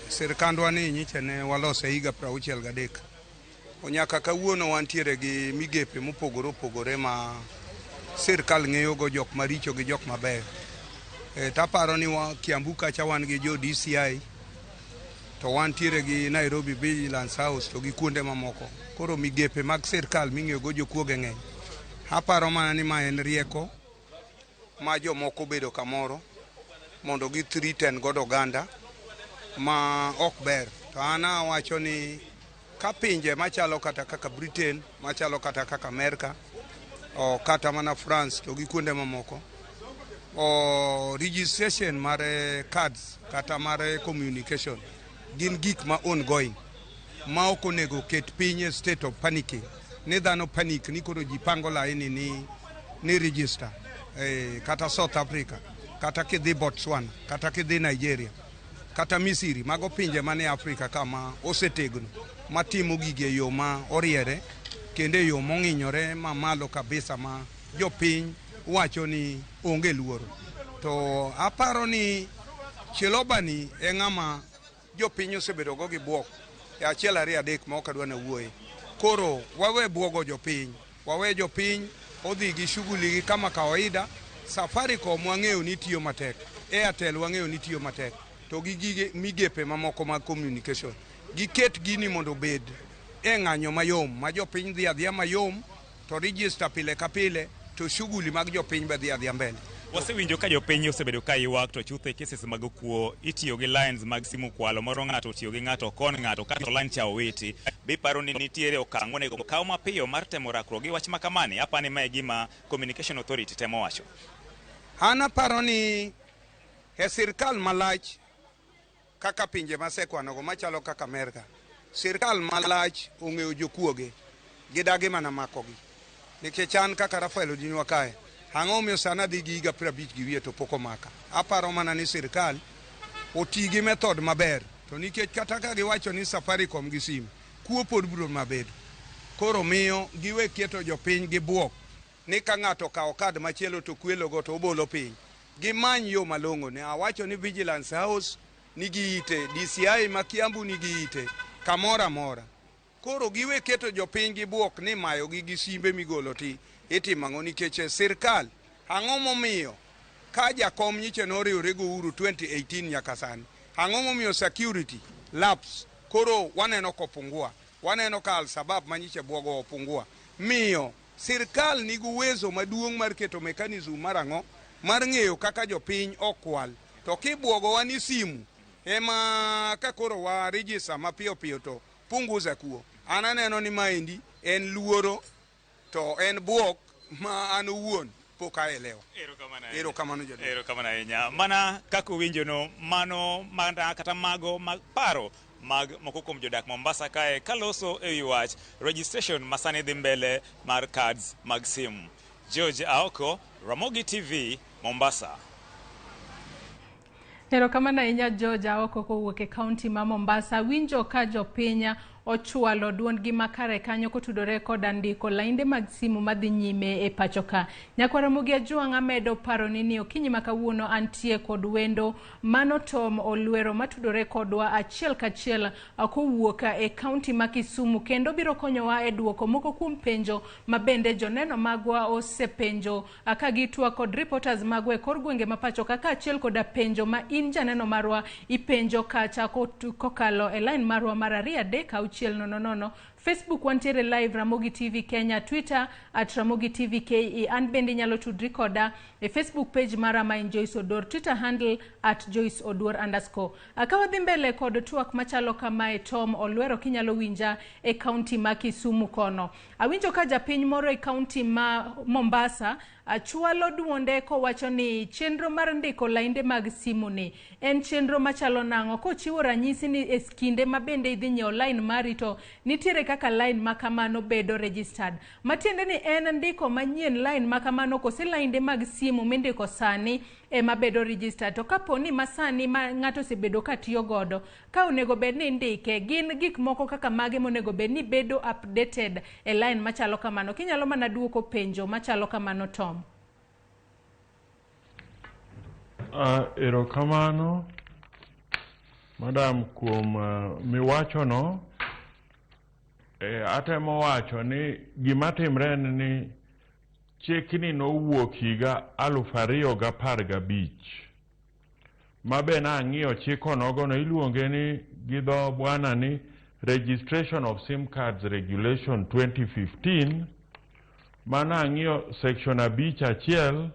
sirkandwa ni nyicha ne walose higa 63. Nyaka kawuono wantiere gi migepe mopogore opogore ma sirkal ng'eyogo jok maricho gi jok mabeyo. Taparo ni Kiambu kacha wan gi jo DCI to wantiere gi Nairobi Vigilance House to gi kuonde mamoko. Koro migepe mag sirkal ming'eyogo jokuoge ng'eny. Aparo mana ni ma en rieko ma jomoko obedo kamoro mondo gi threaten godo oganda ma ok ber. To an awacho ni ka pinje machalo kata kaka Britain, machalo kata kaka Amerika, o kata mana France to gi kuonde mamoko, o registration mar cards kata mar communication gin gik ma ongoing ma ok onego ket piny e state of panicking ni dhano panic ni koro ji pango laini ni register kata South Africa kata kidhi Botswana kata kidhi Nigeria kata Misiri. Mago pinje mane Afrika kama osetegno matimo gigi e yo ma oriere kendo e yo mong'inyore mamalo kabisa ma jopiny wacho ni onge luoro. To aparo ni Chiloba ni e ng'ama jopiny osebedo go gi buok e achiel ariyo adek ma ok adwa nawuoye. Koro wawe buogo jopiny, wawe jopiny odhi gi shughuli gi kama kawaida. Safaricom wang'eyo ni tiyo matek, Airtel wang'eyo ni tiyo matek, to gi gige migepe mamoko mag communication giket gini mondo obed e ng'anyo mayom ma jopiny dhi adhiya mayom to register pile ka pile to shughuli mag jopiny be dhi adhiya mbele. Wasewinjo ka jopiny osebedo ka ywak to chutho e cases mag kuo itiyo gi lines mag simu kwalo moro ng'ato otiyo gi ng'ato kon ng'ato kato line cha owiti. Be iparo ni nitiere okang' monego okaw mapiyo mar temo rakruok gi wach makamani? Apani ma e gima Communication Authority temo wacho. An aparo ni e sirkal malach kaka pinje masekwanogo machalo kaka Amerka, sirkal malach ong'eyo jokuoge, gidagi mana makogi. Nikech an kaka Rafael Odieny Wakaya, ang'o omiyo sani adhi gi higa 50 gi wiye to pok omaka? Aparo mana ni sirkal oti gi method maber, to nikech kata ka giwacho ni Safaricom gi simu, kuo pod biro mabedo. Koro miyo giwe keto jopiny gi buok ni ka ng'ato okawo kad machielo to kwelogo to obolo piny. Gimany yo malong'o ne awacho ni Vigilance House nigi ite, DCI ma Kiambu nigi ite, kamoro amora. Koro giwe keto jopiny gi buok ni mayogi gi simbe migolo ti itimo ang'o nikech e sirkal ang'o momiyo ka jakom nyiche noriwre gi Uhuru 2018 nyaka sani ang'o momiyo security lapse koro waneno kopungua waneno ka Al-Shabaab manyiche buogo opungua miyo sirkal nigi uwezo maduong' mar keto mechanism mar ang'o mar ng'eyo kaka jopiny okwal to kibuogowa ni simu ema ka koro wa register mapiyo piyo to punguza kuo. An aneno ni maendi en luoro to en buok ma an owuon pok aelewa. Erokamano jaduong'. Erokamano ahinya. Mana kaka uwinjono, mano mana kata mago mag paro mag moko kuom jodak Mombasa kae kaloso e wi wach registration masani dhi mbele mar cards mag simu. George Aoko, Ramogi TV, Mombasa. Erokamano ahinya George Aoko kowuok e kaunti ma Mombasa. Winjo ka jopiny ochwalo duondgi makare kanyo kotudore koda ndiko lainde mag simu madhi nyime e pacho ka. Nyakwar Ramogi Ajwang' amedo paroni ni okinyi ma kawuono antie kod wendo mano Tom Olwero matudore kodwa achiel kachiel kowuok e kaunti ma Kisumu kendo biro konyowa e duoko moko kuom penjo ma bende joneno magwa osepenjo ka gitwa kod reporters magwa e kor gwenge ma pacho ka kaachiel koda penjo ma in janeno marwa ipenjo kacha kokalo e line marwa mar 2 3 6 0 0. Facebook wantiere live Ramogi TV Kenya, Twitter at Ramogi TV KE. An bende inyalo tudri koda e Facebook page mara ma en Joyce Oduor, Twitter handle at Joyce Oduor _. Ka wadhi mbele kod twak machalo kamae, Tom Olwero kinyalo winja e kaunti ma Kisumu kono. Awinjo ka japiny moro e kaunti ma Mombasa chwalo duonde kowacho ni chenro mar ndiko lainde mag simu ni en chenro machalo nang'o, kochiwo ranyisi ni e kinde ma bende idhi nyiewo line mari to nitiere kaka line ma kamano bedo registered. Matiende ni en ndiko manyien line ma kamano kose lainde mag simu mindiko sani ema bedo registered. To kapo ni masani ma ng'ato osebedo ka tiyo godo, ka onego bed ni indike, gin gik moko kaka mage monego bed ni bedo updated e line machalo kamano. Kinyalo mana duoko penjo machalo kamano, Tom. Erokamano madam kuom miwachono. Atemo wacho ni gima timre en ni chikni nowuok higa 2015 ma be nang'iyo chikonogono iluonge ni gi dho bwana ni Registration of SIM Cards Regulation 2015, manang'iyo section 5.1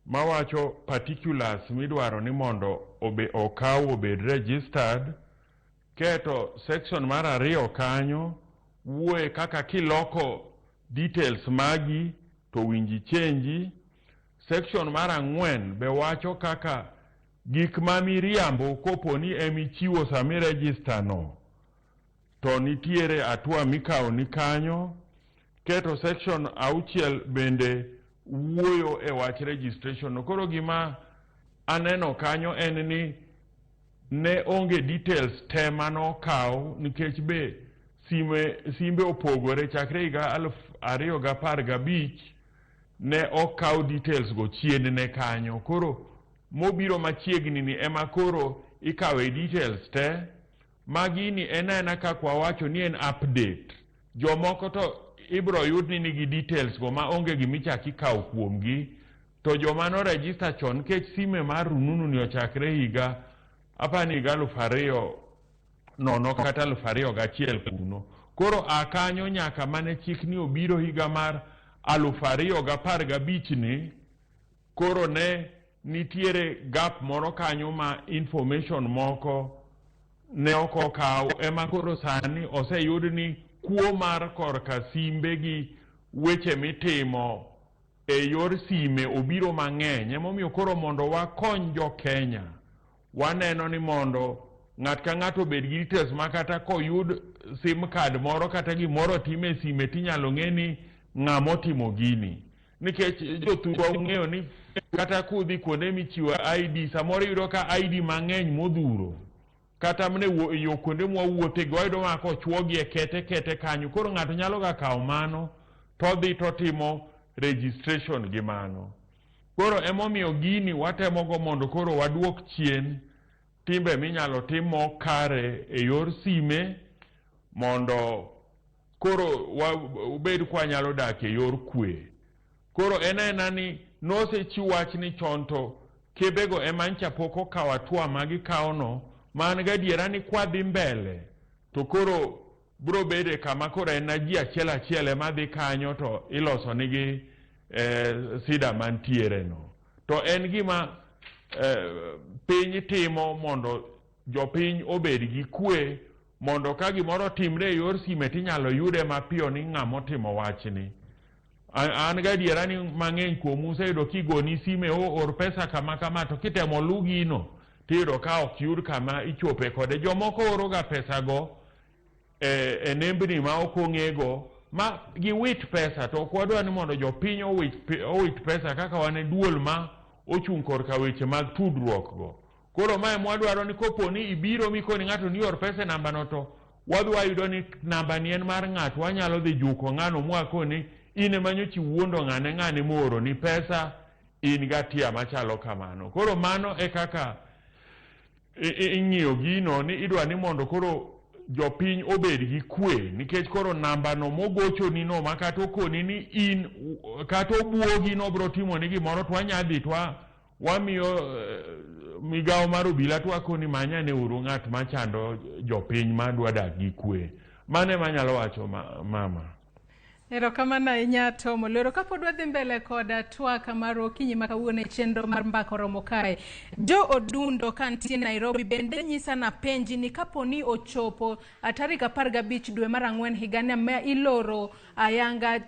mawacho particulars midwaro ni mondo okaw obed registered. Keto section mar 2 kanyo wuoye kaka kiloko details magi to winji chenji. Section mar 4 be wacho kaka gik ma miriambo kopo ni emichiwo sami register no to nitiere hatua mikawo ni kanyo. Keto section 6 bende wuoyo e wach registration no. Koro gima aneno kanyo en ni ne onge details te manokaw nikech be simbe opogore chakre higa 2015 ne okaw details go chien ne kanyo. Koro mobiro machiegni ni ema koro ikawe details te. Magini en aena kaka wawacho ni en update. Jomoko to ibro yud ni nigi details go ma onge gimichak ikawo kuomgi, to joma no register chon nikech sime mar rununu ni ochakre higa apani higa 2000 kata 2001 kuno. Koro a kanyo nyaka mane chikni obiro higa mar 2015 ni koro ne nitiere gap moro kanyo ma information moko ne ok okaw, ema koro sani oseyud ni kuo mar korka simbe gi weche mitimo e yor sime obiro mang'eny. Emomiyo koro mondo wakony jo Kenya, waneno ni mondo ng'at ka ng'ato obed gi details ma kata koyud sim card moro kata gimoro time e sime tinyalo ng'e ni ng'ama otimo gini. Nikech jothurwa ung'eyo ni kata kudhi kuonde michiwo ID, samoro iyudo ka ID mang'eny modhuro kata mne yo kuonde mwawuothe wayudo mana kochuogi e kete kanyo. Koro ng'ato nyalo ga kawo mano todhi totimo registration gi mano. Koro emomiyo gini watemogo mondo koro waduok chien timbe minyalo tim mokare e yor sime mondo koro wabed kwanyalo dak e yor kwe. Koro en aena ni nosechiw wach ni chon to kebego ema ncha pok okawo hatua ma gikawono, man gadiera ni kwadhi mbele to koro bro bede kama koro en na ji achiel achiel ema dhi kanyo to iloso nigi sida mantiere no. To en gima piny timo mondo jopiny obed gi kwe, mondo ka gimoro timre e yor sime tinyalo yude mapiyo ni ng'ama otimo wachni. An gadiera ni mang'eny kuomu useyudo kigoni sime or pesa kama kama, to kitemo lu gino tiyudo ka ok yud kama ichope kode. Jomoko oroga pesa go e nembni ma ok ong'ego ma giwit pesa, to ok wadwa ni mondo jopiny owit pesa kaka wan e duol ma ochung' korka weche mag tudruok go. Koro mae mwadwaro ni kopo ni ibiro mikoni ng'ato ni or pesa e namba no, to wadhi wayudo ni namba ni en mar ng'ato, wanyalo dhi juko ng'ano mwakoni in ema nyocha iwuondo ng'ane, ng'ane mooroni pesa, in gatia machalo kamano. Koro mano e kaka ing'iyo gino ni idwa ni mondo koro jopiny obed gi kwe, nikech koro namba no mogochoni no ma kata okoni ni in kata obuogi nobro timoni gimoro, to wanya dhi to wamiyo migawo mar obila to wakoni manyane uru ng'at machando jopiny madwa dak gi kwe. Mano ema anyalo wacho mama. Erokamano ahinya Tom Olwero. Kapod wadhi mbele kod twak mar okinyi ma kawuono e chenro mar Mbaka Oromo kae, Jo Odundo kantie Nairobi bende nyisa napenji ni kapo ni ochopo tarik 15 dwe mar 4 higani ma iloro ayanga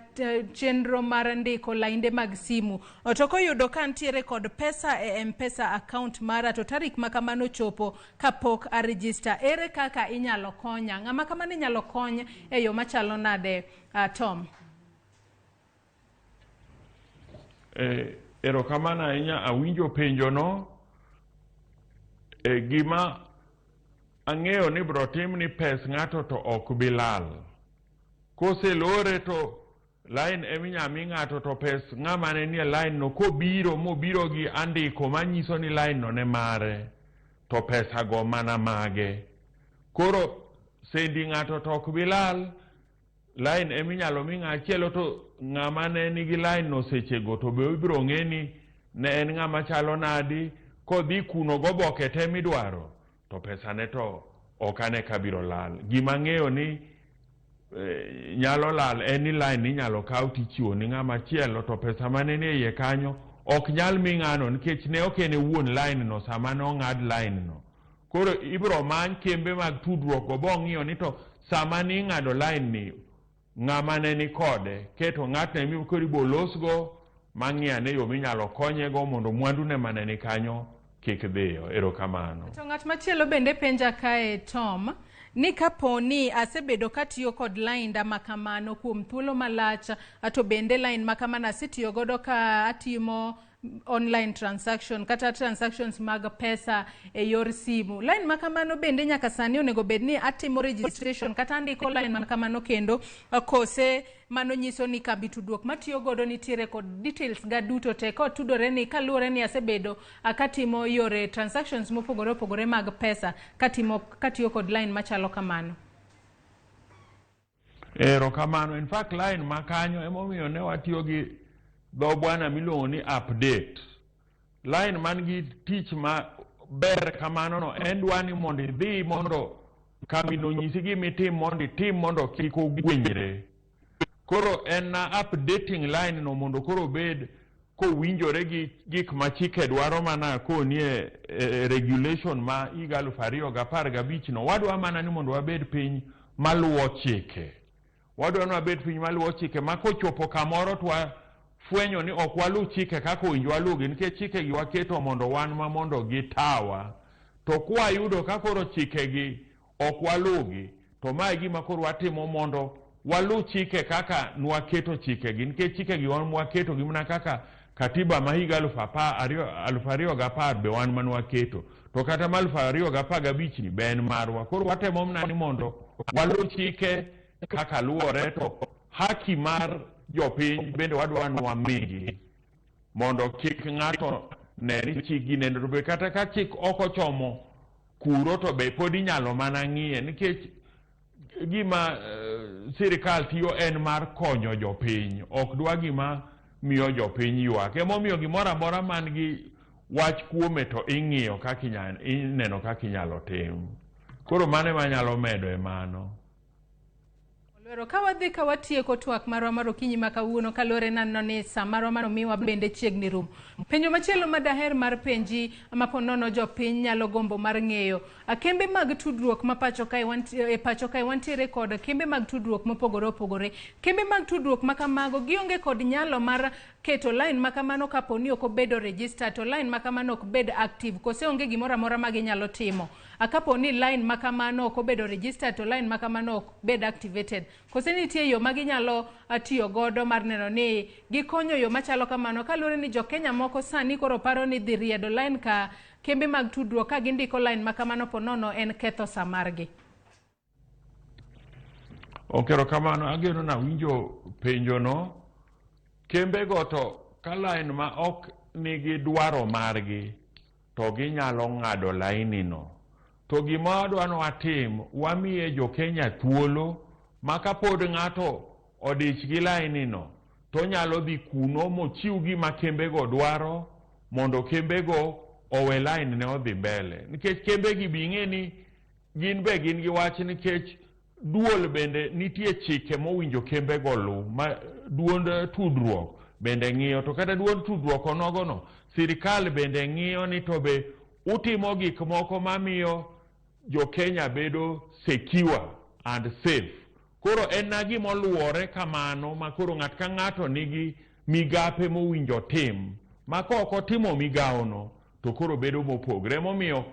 chenro mar ndiko lainde mag simu, to koyudo ka ntiere kod pesa e M-Pesa account mara to tarik ma kamano chopo kapok a register, ere kaka inyalo konya? Ng'ama kamano inyalo kony e yo machalo nade, Tom? Erokamano ahinya, awinjo penjono. Gima ang'eyo ni bro tim ni pes ng'ato to ok bi lal. Koselore to line eminya mi ng'ato to pes ng'ama ne nie line no kobiro mobiro gi andiko manyiso ni line no ne mare, to pesa go mana mage. Koro sendi ng'ato to ok bi lal, line eminyalo mi ng'achielo to ng'ama ne nigi line no sechego to be ibiro ng'e ni ne en ng'ama chalo nadi, kodhi kuno goboke te midwaro to pesa ne to ok ane ka biro lal. Gima ang'eyo ni nyalo lal en ni line inyalo kaw tichiwo ni ng'ama chielo to pesa mane ni e iye kanyo ok nyal mi ng'ano nikech ne ok en e wuon line no sama ne ong'ad line no. Koro ibiro many kembe mag tudruok go bong'iyo ni to sama ni ing'ado line ni ng'ama ne ni kode keto ng'atno emi koro ibo losgo mang'i ane yo minyalo konyego mondo mwandune mane ni kanyo kik dhiyo. Erokamano. To ng'at machielo bende penja kae Tom, ni kapo ni asebedo katiyo kod lainda makamano kuom thuolo malach, to bende line makamano asetiyo godo ka atimo online transaction kata transactions mag pesa e yor simu, line makamano bende nyaka sani onego bed ni atimo registration kata andiko line makamano kendo, kose mano nyiso ni kambi tudruok matiyo godo nitiere kod details ga duto te kotudore ni kaluwore ni asebedo katimo yore transactions mopogore opogore mag pesa katimo katiyo kod line machalo kamano? Erokamano. In fact, line ma kanyo emomiyo ne watiyo gi dho bwana miluongo ni update. Line man gi tich ma ber kamano no en dwa ni mondo idhi mondo kambino onyisi gimitim mondo itim mondo kik ogwenyre. Koro en na updating line no mondo koro obed kowinjore gi gik ma chike dwaro mana koni e regulation ma higa 2015 no. Wadwa mana ni mondo wabed piny maluwo chike. Wadwa ni wabed piny maluwo chike ma kochopo kamoro to wafwenyo ni ok waluw chike kaka owinjo waluwgi, nikech chikegi waketo mondo wan ma mondo gitawa. To kwayudo ka koro chikegi ok waluwgi, to mae e gima koro watimo mondo waluw chike kaka nwaketo chikegi, nikech chikegi wan mwaketogi mana kaka katiba ma higa 2010 be wan manwaketo, to kata ma 2015 ni be en marwa. Koro watemo mana ni mondo waluw chike kaka luwore, to haki mar jopiny bende wadwa ni wamigi mondo kik ng'ato ne ni chik gineno, to be kata ka chik ok ochomo kuro to be pod inyalo mana ng'iye, nikech gima sirikal tiyo en mar konyo jopiny, ok dwa gima miyo jopiny ywak. Emomiyo gimoro amora man gi wach kuome to ing'iyo kaka ineno kaka inyalo tim. Koro mano ema anyalo medo e mano. Olwero, ka wadhi ka watieko twak marwa mar okinyi ma kawuono, kaluwore naneno ni sa marwa manomiwa bende chiegni rumo. Penjo machielo ma daher mar penji ma po nono jopiny nyalo gombo mar ng'eyo. Kembe mag tudruok ma pacho kae, e pacho kae wantiere kod kembe mag tudruok mopogore opogore. Kembe mag tudruok ma kamago gionge kod nyalo mar keto line ma kamano kapo ni ok obedo register to line ma kamano ok bed active, kose onge gimoro amora ma ginyalo timo. Kapo ni line ma kamano ok obedo registered to line ma kamano ok bed activated, kose nitie yo ma ginyalo tiyo godo mar neno ni gikonyo yo machalo kamano, kaluwore ni jokenya moko sani koro paro ni dhi riedo line ka kembe mag tudruok ka gindiko line ma kamano po nono en ketho sa margi? Ok, erokamano. Ageno nawinjo penjono. Kembego to ka line ma ok nigi dwaro margi to ginyalo ng'ado laini no. To gima wadwa ni watim, wamiye jo Kenya thuolo ma kapod ng'ato odich gi laini no to onyalo dhi kuno mochiw gima kembego dwaro mondo kembego owe line ne odhi mbele. Nikech kembegi bi ing'e ni gin be gin gi wach, nikech duol bende nitie chike mowinjo kembego luw ma duond tudruok bende ng'iyo, to kata duond tudruok onogono sirikal bende ng'iyo ni to be utimo gik moko mamiyo jo Kenya bedo secure and safe. Koro en na gima oluwore kamano ma koro ng'at ka ng'ato nigi migape mowinjo tim, ma ka ok otimo migawono to koro bedo mopogre. Emomiyo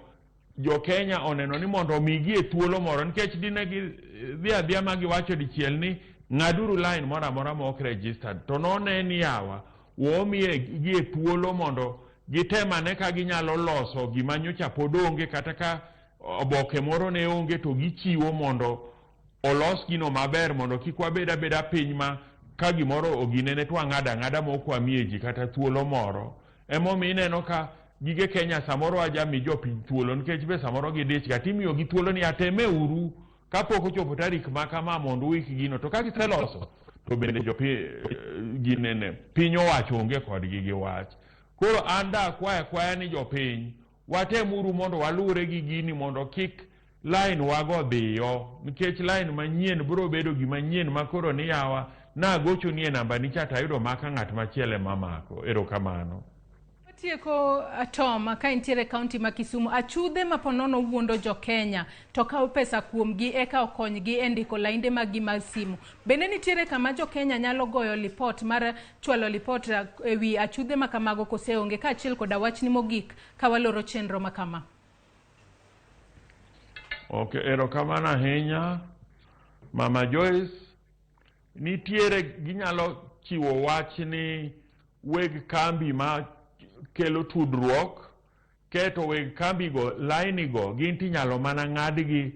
jo Kenya oneno ni mondo omigi e thuolo moro, nikech dine gidhi adhiya ma giwacho dichiel ni ng'aduru line moro amora ma ok registered, to none ni yawa womiye gi e thuolo mondo gitem ane ka ginyalo loso gima nyocha pod onge, kata ka oboke moro ne onge to gichiwo mondo olos gino maber, mondo kik wabed abeda piny ma ka gimoro oginene to wang'ado ang'ada ma ok wamiye ji kata thuolo moro. Emomiyo ineno ka gige Kenya samoro wajami jopiny thuolo, nikech be samoro gidich ga, timiyogi thuolo ni ateme uru kapok ochopo tarik ma kama mondo uik gino, to ka giseloso to bende jopiny ginene piny owacho onge kodgi gi wach. Koro an da akwayo akwaya ni jopiny watemuru mondo waluwre gi gini mondo kik line wago dhiyo, nikech line manyien biro bedo gima nyien ma koro ni yawa nagochoni e namba ni cha tayudo maka ng'at machielo ema mako. Erokamano. Tieko Tom, ka intiere kaunti ma Kisumu, achudhe ma ponono wuondo jo Kenya to kawo pesa kuomgi eka okonygi e ndiko lainde maggi mag simu. Bende nitiere kama jo Kenya nyalo goyo lipot mar chwalo lipot ewi achudhe ma kamago kose onge, kaachiel koda wachni mogik ka waloro chenro ma kama? Ok, erokamano ahinya Mama Joyce. Nitiere ginyalo chiwo wach ni weg kambi ma kelo tudruok, keto weg kambi go laini go gin tinyalo mana ng'adgi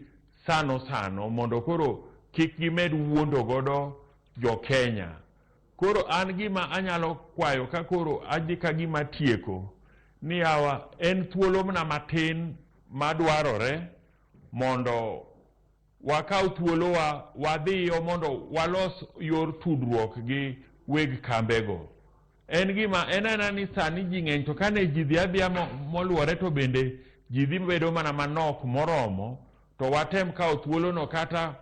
sano sano mondo koro kik gimed wuondo godo jo Kenya. Koro an gima anyalo kwayo ka koro adhi ka gima tieko ni yawa en thuolo mana matin madwarore mondo wakaw thuolowa wadhiyo mondo walos yor tudruok gi weg kambego. En gima en aena ni sani ji ng'eny, to kane ji dhi adhiya moluwore to bende ji dhi bedo mana manok moromo, to watem kawo thuolono. Kata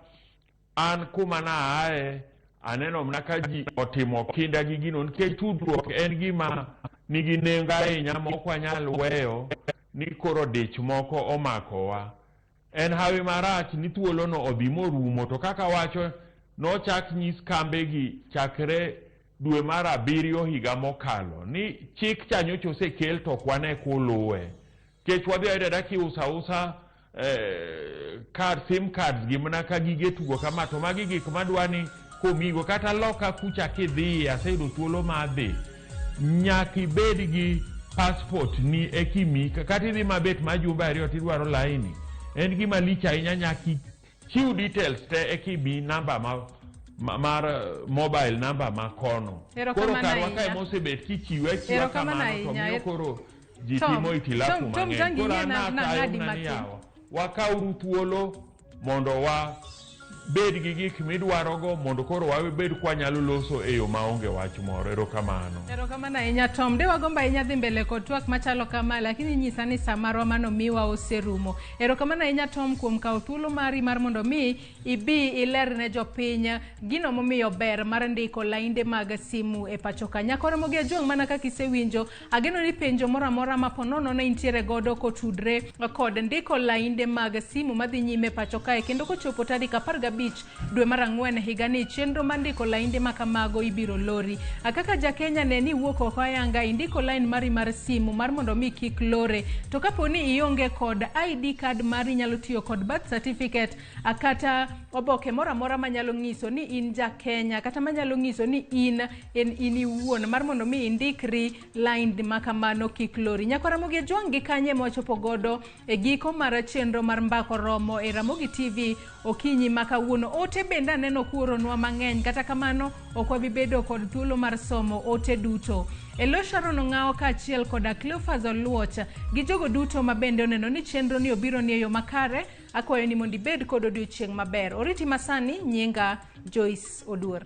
an kuma naaye aneno mana ka ji otimo kinda gi gino, nikech tudruok en gima nigi nengo ahinya ma ok wanyal weyo ni koro dich moko omakowa. En hawi marach ni thuolono odhi morumo, to kaka wacho nochak nyis kambegi chakre dwe mar 7 higa mokalo ni chik cha nyocha osekel to ok wane kuluwe. Kech wadhi ayudo ada kiuso ausa card, sim cards gi mana ka gige tugo kama, to magi gik madwa ni komigo. Kata loka kucha kidhiye, aseyudo thuolo mar dhi, nyaka ibed gi passport ni ekimi, kata idhi mabet ma jumbe 2 tidwaro laini, en gima lich ahinya. Nyaka ichiw details te ekimi namba ma mar mobile number ma kono. Koro karwa kae mosebet kichiwe achiwa kamano to miyo koro ji timo itilafu mang'eny. Koro an akwayo mana ni yawa wakawuru thuolo mondo wabed gi gik midwarogo mondo koro wabed kwanyalo loso e yo maonge wach moro. Erokamano. Erokamano ahinya Tom. De wagombo ahinya dhi mbele kod twak machalo kama, lakini nyisa ni sa marwa manomiwa oserumo. Erokamano ahinya Tom kuom kawo thuolo mari mar mondo mi ibi iler ne jopiny gino momiyo ber mar ndiko lainde mag simu e pacho ka. Nyakoro Ramogi Ajwang', mana kaka isewinjo, ageno ni penjo moro amora ma ponono ne intiere godo kotudre kod ndiko lainde mag simu madhi nyime pacho kae, kendo kochopo tarik 15 dwe mar 4 higani, chenro mar ndiko lainde ma kamago ibiro lori. Kaka ja Kenya ne ni iwuok oko ayanga indiko line mari mar simu mar mondo mi kik lore, to kapo ni ionge kod ID card mari, inyalo tiyo kod birth certificate kata oboke moro amora manyalo nyiso ni in ja Kenya, kata manyalo nyiso ni in en in iwuon, mar mondo mi indikri line ma kamano kik lori. Nyakwa Ramogi Ajwang' gi kanye mawachopo godo e giko mar chenro mar Mbaka Oromo e Ramogi TV okinyi ma kawuono. kawuono. Ote bende aneno kuoronwa mang'eny, kata kamano ok wabi bedo kod thuolo mar somo ote duto. Elo Sharon Ong'awo kaachiel koda Cleophas Oluoch gi jogo duto ma bende oneno ni chenro ni obiro ni e yo makare, akwayo ni mondo ibed kod odiochieng' maber. Oriti masani, nyinga Joyce Oduor.